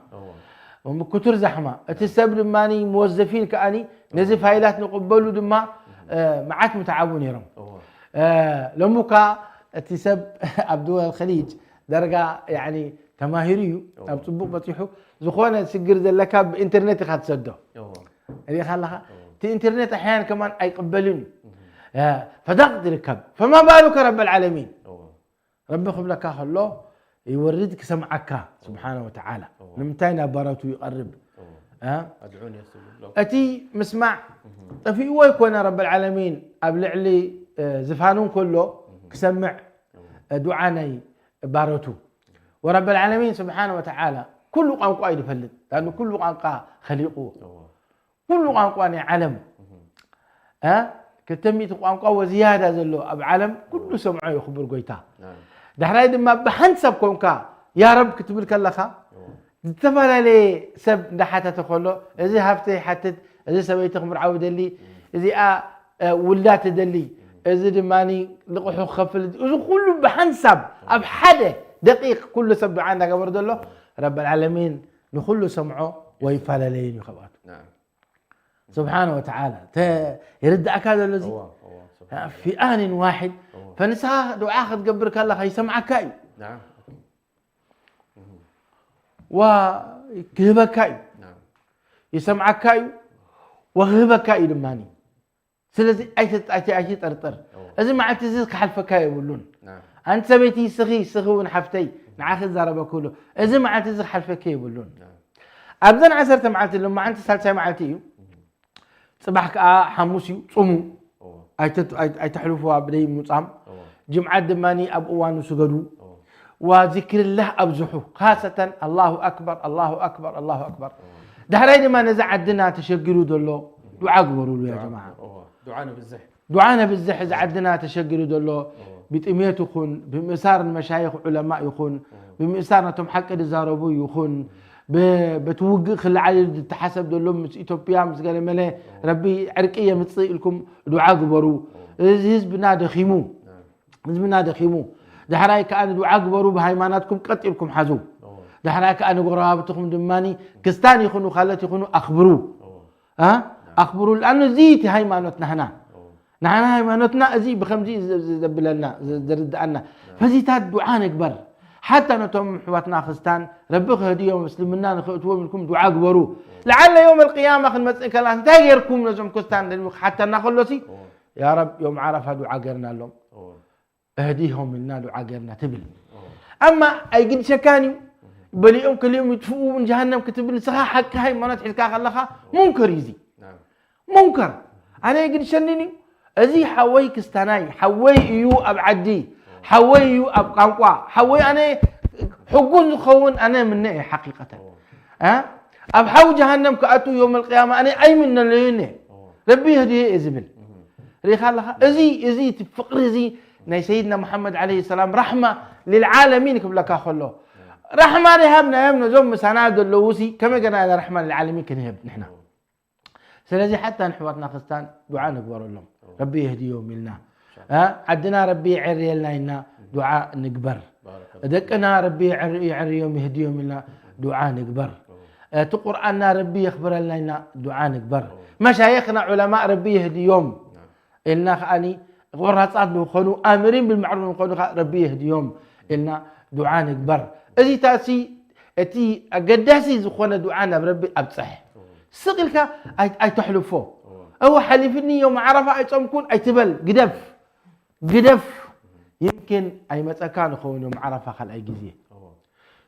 እዎ። ምኩቱር ዛሕማ እቲ ሰብ ድማ መወዘፊን ከኣኒ ነዚ ፋይላት ንቕበሉ ድማ እ፣ መዓት ምተዓቡ ነይሮም እዎ። እ፣ ሎሚ እኳ እቲ ሰብ ኣብ ድወል ኸሊጅ ደረጋ ያኒ ተማሂሩ እዩ ኣብ ፅቡቅ በፂሑ ዝኾነ ሽግር ዘለካ ብኢንተርኔት ኢኻ ትሰዶ እዎ። ሪኢኻ ኣለኻ እቲ ኢንተርኔት ኣሕያን ከማን ኣይቅበልን እዩ ፈዳቅ ትርከብ ፈማ ባሉከ ረብ ልዓለሚን እዎ። ረቢ ክብለካ ከሎ ይወርድ ክሰምዓካ ስብሓነ ወተዓላ ንምንታይ ናብ ባሮቱ ይቐርብ እ? ኣድዑን የስሉ እቲ ምስማዕ ጠፊእዎ ኣይኮነ ረብ ልዓለሚን ኣብ ልዕሊ እ፣ ዝፋኑ ከሎ ክሰምዕ እ፣ ዱዓ ናይ ባሮቱ ወረብ ልዓለሚን ስብሓነ ወተዓላ ኩሉ ቋንቋ እዩ ዝፈልጥ ዳን ኩሉ ቋንቋ ኸሊቁዎ ኩሉ ቋንቋ ናይ ዓለም እ፣ ክልተ ሚእቲ ቋንቋ ወዝያዳ ዘሎ ኣብ ዓለም ኩሉ ሰምዖ እዩ ክቡር ጎይታ ዳሕራይ ድማ ብሓንሳብ ኮንካ ያ ረብ ክትብል ከለኻ ዝተፈላለየ ሰብ እንዳሓተተ ከሎ እዚ ሃፍተ ይሓትት እዚ ሰበይቲ ክምርዓዊ ደሊ እዚኣ እ፣ ውላድ ትደሊ እዚ ድማ ልቕሑ ክኸፍል እዚ ኩሉ ብሓንሳብ ኣብ ሓደ ደቂቅ ኩሉ ሰብ ዱዓ እንዳገበረ ዘሎ ረብ ልዓለሚን ንኩሉ ሰምዖ ወይፈላለየን እዩ ካብኣቱ ናም። ስብሓነ ወተዓላ ተ- ይርዳእካ ዘሎ እዚ እዋ፣ እዋ፣ ስብሓን ፊ ኣንን ዋሒድ ፈንስኻ ዱዓ ክትገብር ከለኻ ይሰምዓካ እዩ ናም። ዋ ክህበካ እዩ ናም። ይሰምዓካ እዩ ወክህበካ እዩ ድማ ስለዚ ኣይተ- ኣይተ- ኣይትጠርጠር እዎ። እዚ መዓልቲ እዚ ክሓልፈካ የብሉን ናም። ኣንቲ ሰበይቲ ስኺ ስኺ እውን ሓፍተይ ንዓኺ ዛረበ ክብሉ እዚ መዓልቲ እዚ ክሓልፈካ የብሉን ናም። ኣብዘን ዓሰርተ መዓልቲ ሎማዓንቲ ሳልሳይ መዓልቲ እዩ ፅባሕ ከዓ ሓሙስ እዩ ፅሙ እዎ። ኣይተ- ኣይ- ኣይተሕልፉዋ ብደይ ምፃም እዎ። ጅምዓት ድማ ኣብ እዋኑ ስገዱ እዎ። وذكر الله ኣብዝሑ ካሰተን ኣላሁ ኣክበር ኣላሁ ኣክበር ኣላሁ ኣክበር ዳሕራይ ድማ ነዚ ዓድና ተሸጊሩ ዘሎ ዱዓ ግበሩሉ ያ ጀማዓ እዎ። ዱዓ ንብዝሕ ዱዓ ነብዝሕ እዚ ዓድና ተሸጊሩ ዘሎ ብጥሜት ይኹን ብምእሳር ንመሻይኽ ዑለማ ይኹን ብምእሳር ነቶም ሓቂ ዝዛረቡ ይኹን ብ- በቲ ውግእ ክልዓል ኢሉ ዝተሓሰብ ዘሎ ምስ ኢትዮጵያ ምስ ገለመለ ረቢ ዕርቂ የምፅእ ኢልኩም ዱዓ ግበሩ እዚ ህዝብና ደኺሙ ህዝብና ደኺሙ ዳሕራይ ከዓ ንዱዓ ግበሩ ብሃይማኖትኩም ቀጥ ኢልኩም ሓዙ ዳሕራይ ከዓ ንጎረባብትኹም ድማ ክስታን ይኹኑ ካልኦት ይኹኑ ኣኽብሩ እ? ኣኽብሩ ለኣኑ እዚ እቲ ሃይማኖት ናህና ናህና ሃይማኖትና እዚ ብከምዚ ዘብለና ዘርድኣና ፈዚታት ዱዓ ንግበር ሓታ ነቶም ኣሕዋትና ክስታን ረቢ ክህድዮም እስልምና ንክእትዎም ኢልኩም ዱዓ ግበሩ ለዓለ ዮም ኣልቅያማ ክንመፅእ ከላ እንታይ ገይርኩም ነዞም ክስታን ሓተና ከሎሲ ያ ረብ ዮም ዓረፋ ዱዓ ገይርና ኣሎም እህዲሆም ኢልና ዱዓ ገይርና ትብል ኣማ ኣይግድሸካን እዩ በሊኦም ከሊኦም ይጥፍኡ ጀሃነም ክትብል ንስኻ ሓቂ ሃይማኖት ሒዝካ ከለኻ ሙንከር እዩ እዚ። ሙንከር። ኣነ ግን ሸኒን እዩ። እዚ ሓወይ ክስታናይ፣ ሓወይ እዩ ኣብ ዓዲ፣ ሓወይ እዩ ኣብ ቋንቋ፣ ሓወይ ኣነ ሕጉን ዝኸውን ኣነ ምነ እየ ሓቂቀተን። እ? ኣብ ሓዊ ጀሃነም ክኣቱ ዮም ኣልቅያማ ኣነ ኣይምነለዩን እየ። ረቢ የህድዮ እየ ዝብል። ርኢኻ ኣለኻ? እዚ፣ እዚ እቲ ፍቅሪ እዚ ናይ ሰይድና መሓመድ ዓለይሂ ሰላም ራሕማ ልልዓለሚን ክብለካ ከሎ፣ ራሕማ ዘይሃብናዮም ነዞም ምሳና ዘለዉ ሲ ከመይ ገና ኢና ራሕማ ልልዓለሚን ክንህብ ንሕና? ስለዚ ሓታ ንሕዋትና ክርስታን ዱዓ ንግበረሎም። ረቢ የህድዮም ኢልና። እ? ዓድና ረቢ የዕርየልና ኢልና ዱዓ ንግበር። ደቅና ረቢ የዕር-፣ የዕርዮም የህድዮም ኢልና ዱዓ ንግበር። እቲ ቁርኣንና ረቢ የኽብረልና ኢልና ዱዓ ንግበር። መሻየኽና ዑለማእ ረቢ የህድዮም ኢልና ከኣኒ ቆራጻት ንኾኑ ኣምሪን ብልማዕሩፍ ንኾኑ ከኣ ረቢ የህድዮም ኢልና ዱዓ ንግበር። እዚ ታሲ እቲ ኣገዳሲ ዝኾነ ዱዓ ናብ ረቢ ኣብጽሕ። ስቕ ኢልካ ኣይ-፣ ኣይተሕልፎ። እወ ሓሊፍኒ ዮም ዓረፋ ኣይጾምኩን ኣይትበል። ግደፍ፣ ግደፍ። ይምኪን ኣይመጸካ ንኸውን ዮም ዓረፋ ካልኣይ ግዜ።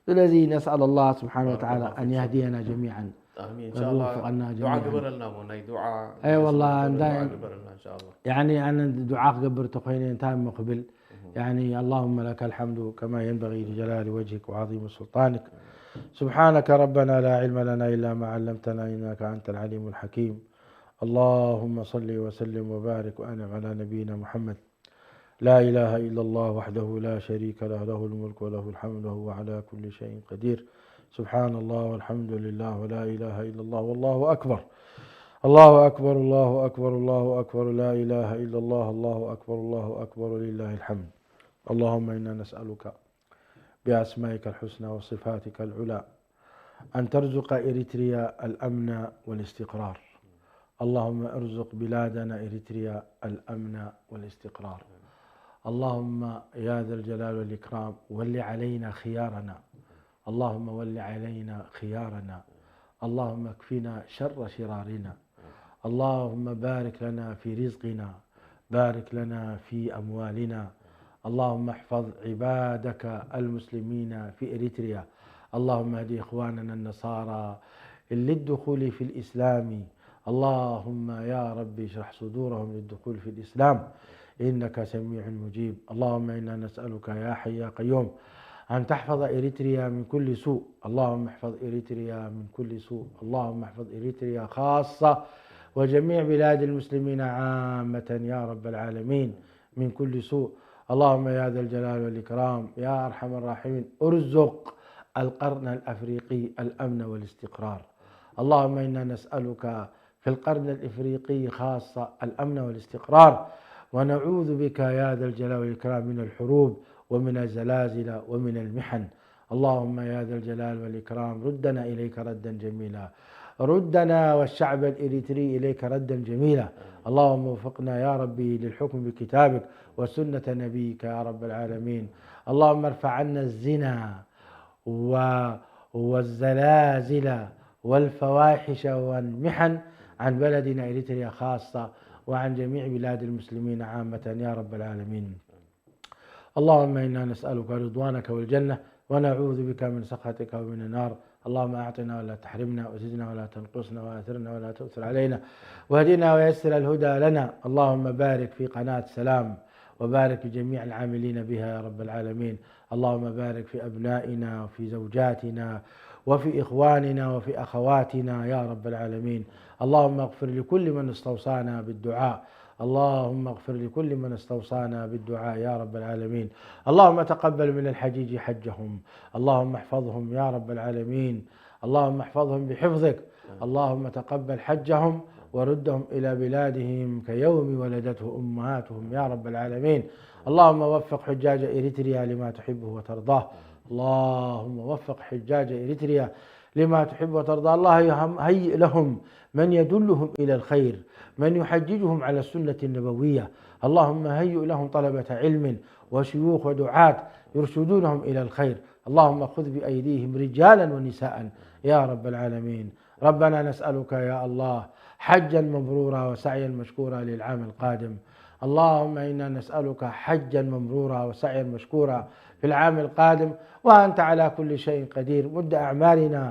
ስለዚ ነስኣል ኣላህ ስብሓን ወተዓላ ኣን የህድየና ጀሚዓን። ኣሚን። ኢንሻኣላህ። ወይወፍቀና ዱዓ ጀሚዓን። ግበረልና እሞ ናይ ዱዓ ኣይ ወላ ናይ እንዳ ዱዓ ግበረልና ኢንሻኣላህ። ያኒ ኣነ ዱዓ ክገብር ተኾይነ እንታይ እሞ ክብል? ያኒ اللهم لك الحمد كما ينبغي لجلال وجهك وعظيم سلطانك. سبحانك ربنا لا علم لنا إلا ما علمتنا إنك أنت العليم الحكيم. اللهم صل وسلم وبارك وأنعم على نبينا محمد. لا إله إلا الله وحده لا شريك له، له الملك وله الحمد وهو على كل شيء قدير. سبحان الله والحمد لله ولا إله إلا الله والله أكبر. الله أكبر، الله أكبر، الله أكبر، لا إله إلا الله، الله أكبر، الله أكبر، لله الحمد. اللهم إنا نسألك بأسمائك الحسنى وصفاتك العلى أن ترزق إريتريا الأمن والاستقرار. اللهم ارزق بلادنا إريتريا الأمن والاستقرار. اللهم يا ذا الجلال والإكرام ول علينا خيارنا. اللهم ول علينا خيارنا. اللهم اكفنا شر شرارنا. اللهم بارك لنا في رزقنا. بارك لنا في أموالنا. اللهم احفظ عبادك المسلمين في إريتريا. اللهم اهد إخواننا النصارى للدخول في الإسلام. اللهم يا رب اشرح صدورهم للدخول في الإسلام. إنك سميع مجيب. اللهم إنا نسألك يا حي يا قيوم أن تحفظ إريتريا من كل سوء. اللهم احفظ إريتريا من كل سوء. اللهم احفظ إريتريا خاصة وجميع بلاد المسلمين عامة يا رب العالمين من كل سوء. اللهم يا ذا الجلال والإكرام يا أرحم الراحمين ارزق القرن الأفريقي الأمن والاستقرار. اللهم إنا نسألك في القرن الإفريقي خاصة الأمن والاستقرار، ونعوذ بك يا ذا الجلال والإكرام من الحروب ومن الزلازل ومن المحن. اللهم يا ذا الجلال والإكرام ردنا إليك ردا جميلا، ردنا والشعب الإريتري إليك ردا جميلا. اللهم وفقنا يا ربي للحكم بكتابك وسنة نبيك يا رب العالمين. اللهم ارفع عنا الزنا و-، والزلازل والفواحش والمحن عن بلدنا إريتريا خاصة وعن جميع بلاد المسلمين عامة يا رب العالمين. اللهم إنا نسألك رضوانك والجنة ونعوذ بك من سخطك ومن النار. اللهم أعطنا ولا تحرمنا وزدنا ولا تنقصنا وآثرنا ولا تؤثر علينا واهدنا ويسر الهدى لنا. اللهم بارك في قناة سلام وبارك في جميع العاملين بها يا رب العالمين. اللهم بارك في أبنائنا وفي زوجاتنا وفي إخواننا وفي أخواتنا يا رب العالمين. اللهم اغفر لكل من استوصانا بالدعاء. اللهم اغفر لكل من استوصانا بالدعاء يا رب العالمين. اللهم تقبل من الحجيج حجهم. اللهم احفظهم يا رب العالمين. اللهم احفظهم بحفظك. اللهم تقبل حجهم وردهم إلى بلادهم كيوم ولدته أمهاتهم يا رب العالمين. اللهم وفق حجاج إريتريا لما تحبه وترضاه. اللهم وفق حجاج إريتريا لما تحب وترضى. الله يهم-، هيئ لهم من يدلهم إلى الخير، من يحججهم على السنة النبوية. اللهم هيئ لهم طلبة علم وشيوخ ودعاة يرشدونهم إلى الخير. اللهم خذ بأيديهم رجالا ونساء يا رب العالمين. ربنا نسألك يا الله حجا مبرورا وسعيا مشكورا للعام القادم. اللهم إنا نسألك حجا مبرورا وسعيا مشكورا في العام القادم، وأنت على كل شيء قدير. مد أعمارنا،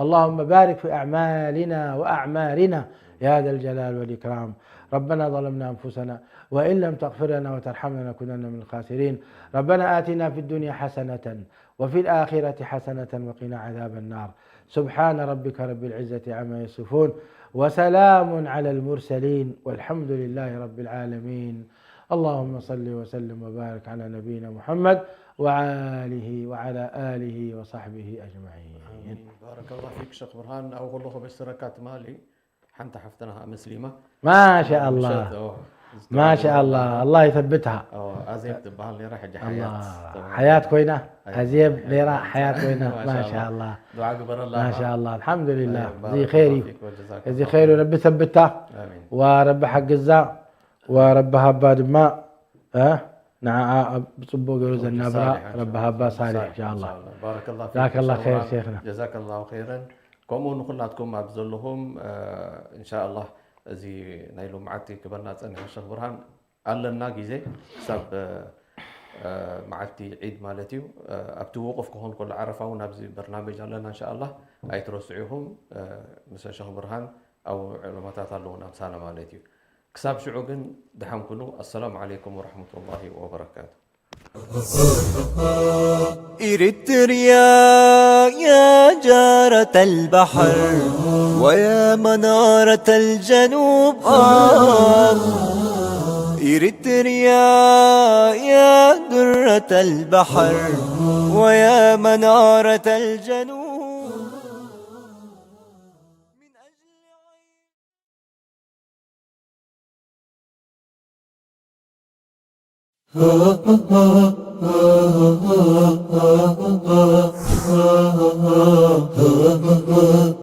اللهم بارك في أعمالنا وأعمارنا يا ذا الجلال والإكرام. ربنا ظلمنا أنفسنا وإن لم تغفر لنا وترحمنا لنكونن من الخاسرين. ربنا آتنا في الدنيا حسنة وفي الآخرة حسنة وقنا عذاب النار. سبحان ربك رب العزة عما يصفون، وسلام على المرسلين، والحمد لله رب العالمين. اللهم صل وسلم وبارك على نبينا محمد وعلى آله وعلى آله وصحبه أجمعين. ባረከላሁ ፊክ ሸኽ ብርሃን። ኣብኡ ከለኹ በሽረካ ትማሊ ሓንቲ ሓፍትና ከዓ መስሊማ ما شاء الله ምሸት፣ ኦ፣ ما شاء الله الله يثبتها ኦ፣ ኣዜብ ትበሃል ነራ ሕጂ الله ሓያት حياة ኮይና أيوة. ኣዜብ ነይራ أيوة. ሓያት ኮይና ما ما شاء شاء الله. الله ዱዓ ግበረላ ما شاء الله الحمد لله أيوة، እዚ بارك ኸይሪ الله فيك وجزاك እዚ الله ኸይሩ خيرا. ረቢ ሰብታ آمين. ወረቢ ሓግዛ ወረቢ ሃባ ድማ እ፣ ንዓኣ ኣብ ብፅቡቅ ገይሩ ወዲ ዘናብራ ሳሊሕ፣ ረቢ ሃባ ሳሊሕ ሳሊሕ፣ ኢንሻኣላ ኢንሻኣላ። ባረከላሁ ፊክ ጀዛከላ ሸኽ ኸይር ብርሃን። ሸይኽና ጀዛከላሁ ኸይረን። ከምኡ ንኹላትኩም ኣብ ዘለኹም፣ እ፣ ኢንሻኣላ እዚ ናይ ሎምዓቲ ክበና ጸኒሑ ሸኽ ብርሃን ኣለና ግዜ ክሳብ፣ እ፣ እ፣ መዓልቲ ዒድ ማለት እዩ። እ፣ ኣብቲ ውቁፍ ክኾን ከሎ ዓረፋ እውን ኣብዚ በርናመጅ ኣለና ኢንሻኣላ። ኣይትረስዑኹም። እ፣ ምስ ሸኽ ብርሃን ኣብ ዕለማታት ኣለዉና ምሳና ማለት እዩ። ክሳብ ሽዑ ግን ደሓን ኩኑ። ኣሰላሙ ዓለይኩም ወረሕመቱላሂ ወበረካቱ። إريتريا يا جارة البحر ويا منارة الجنوب آه. إريتريا يا درة البحر ويا منارة الجنوب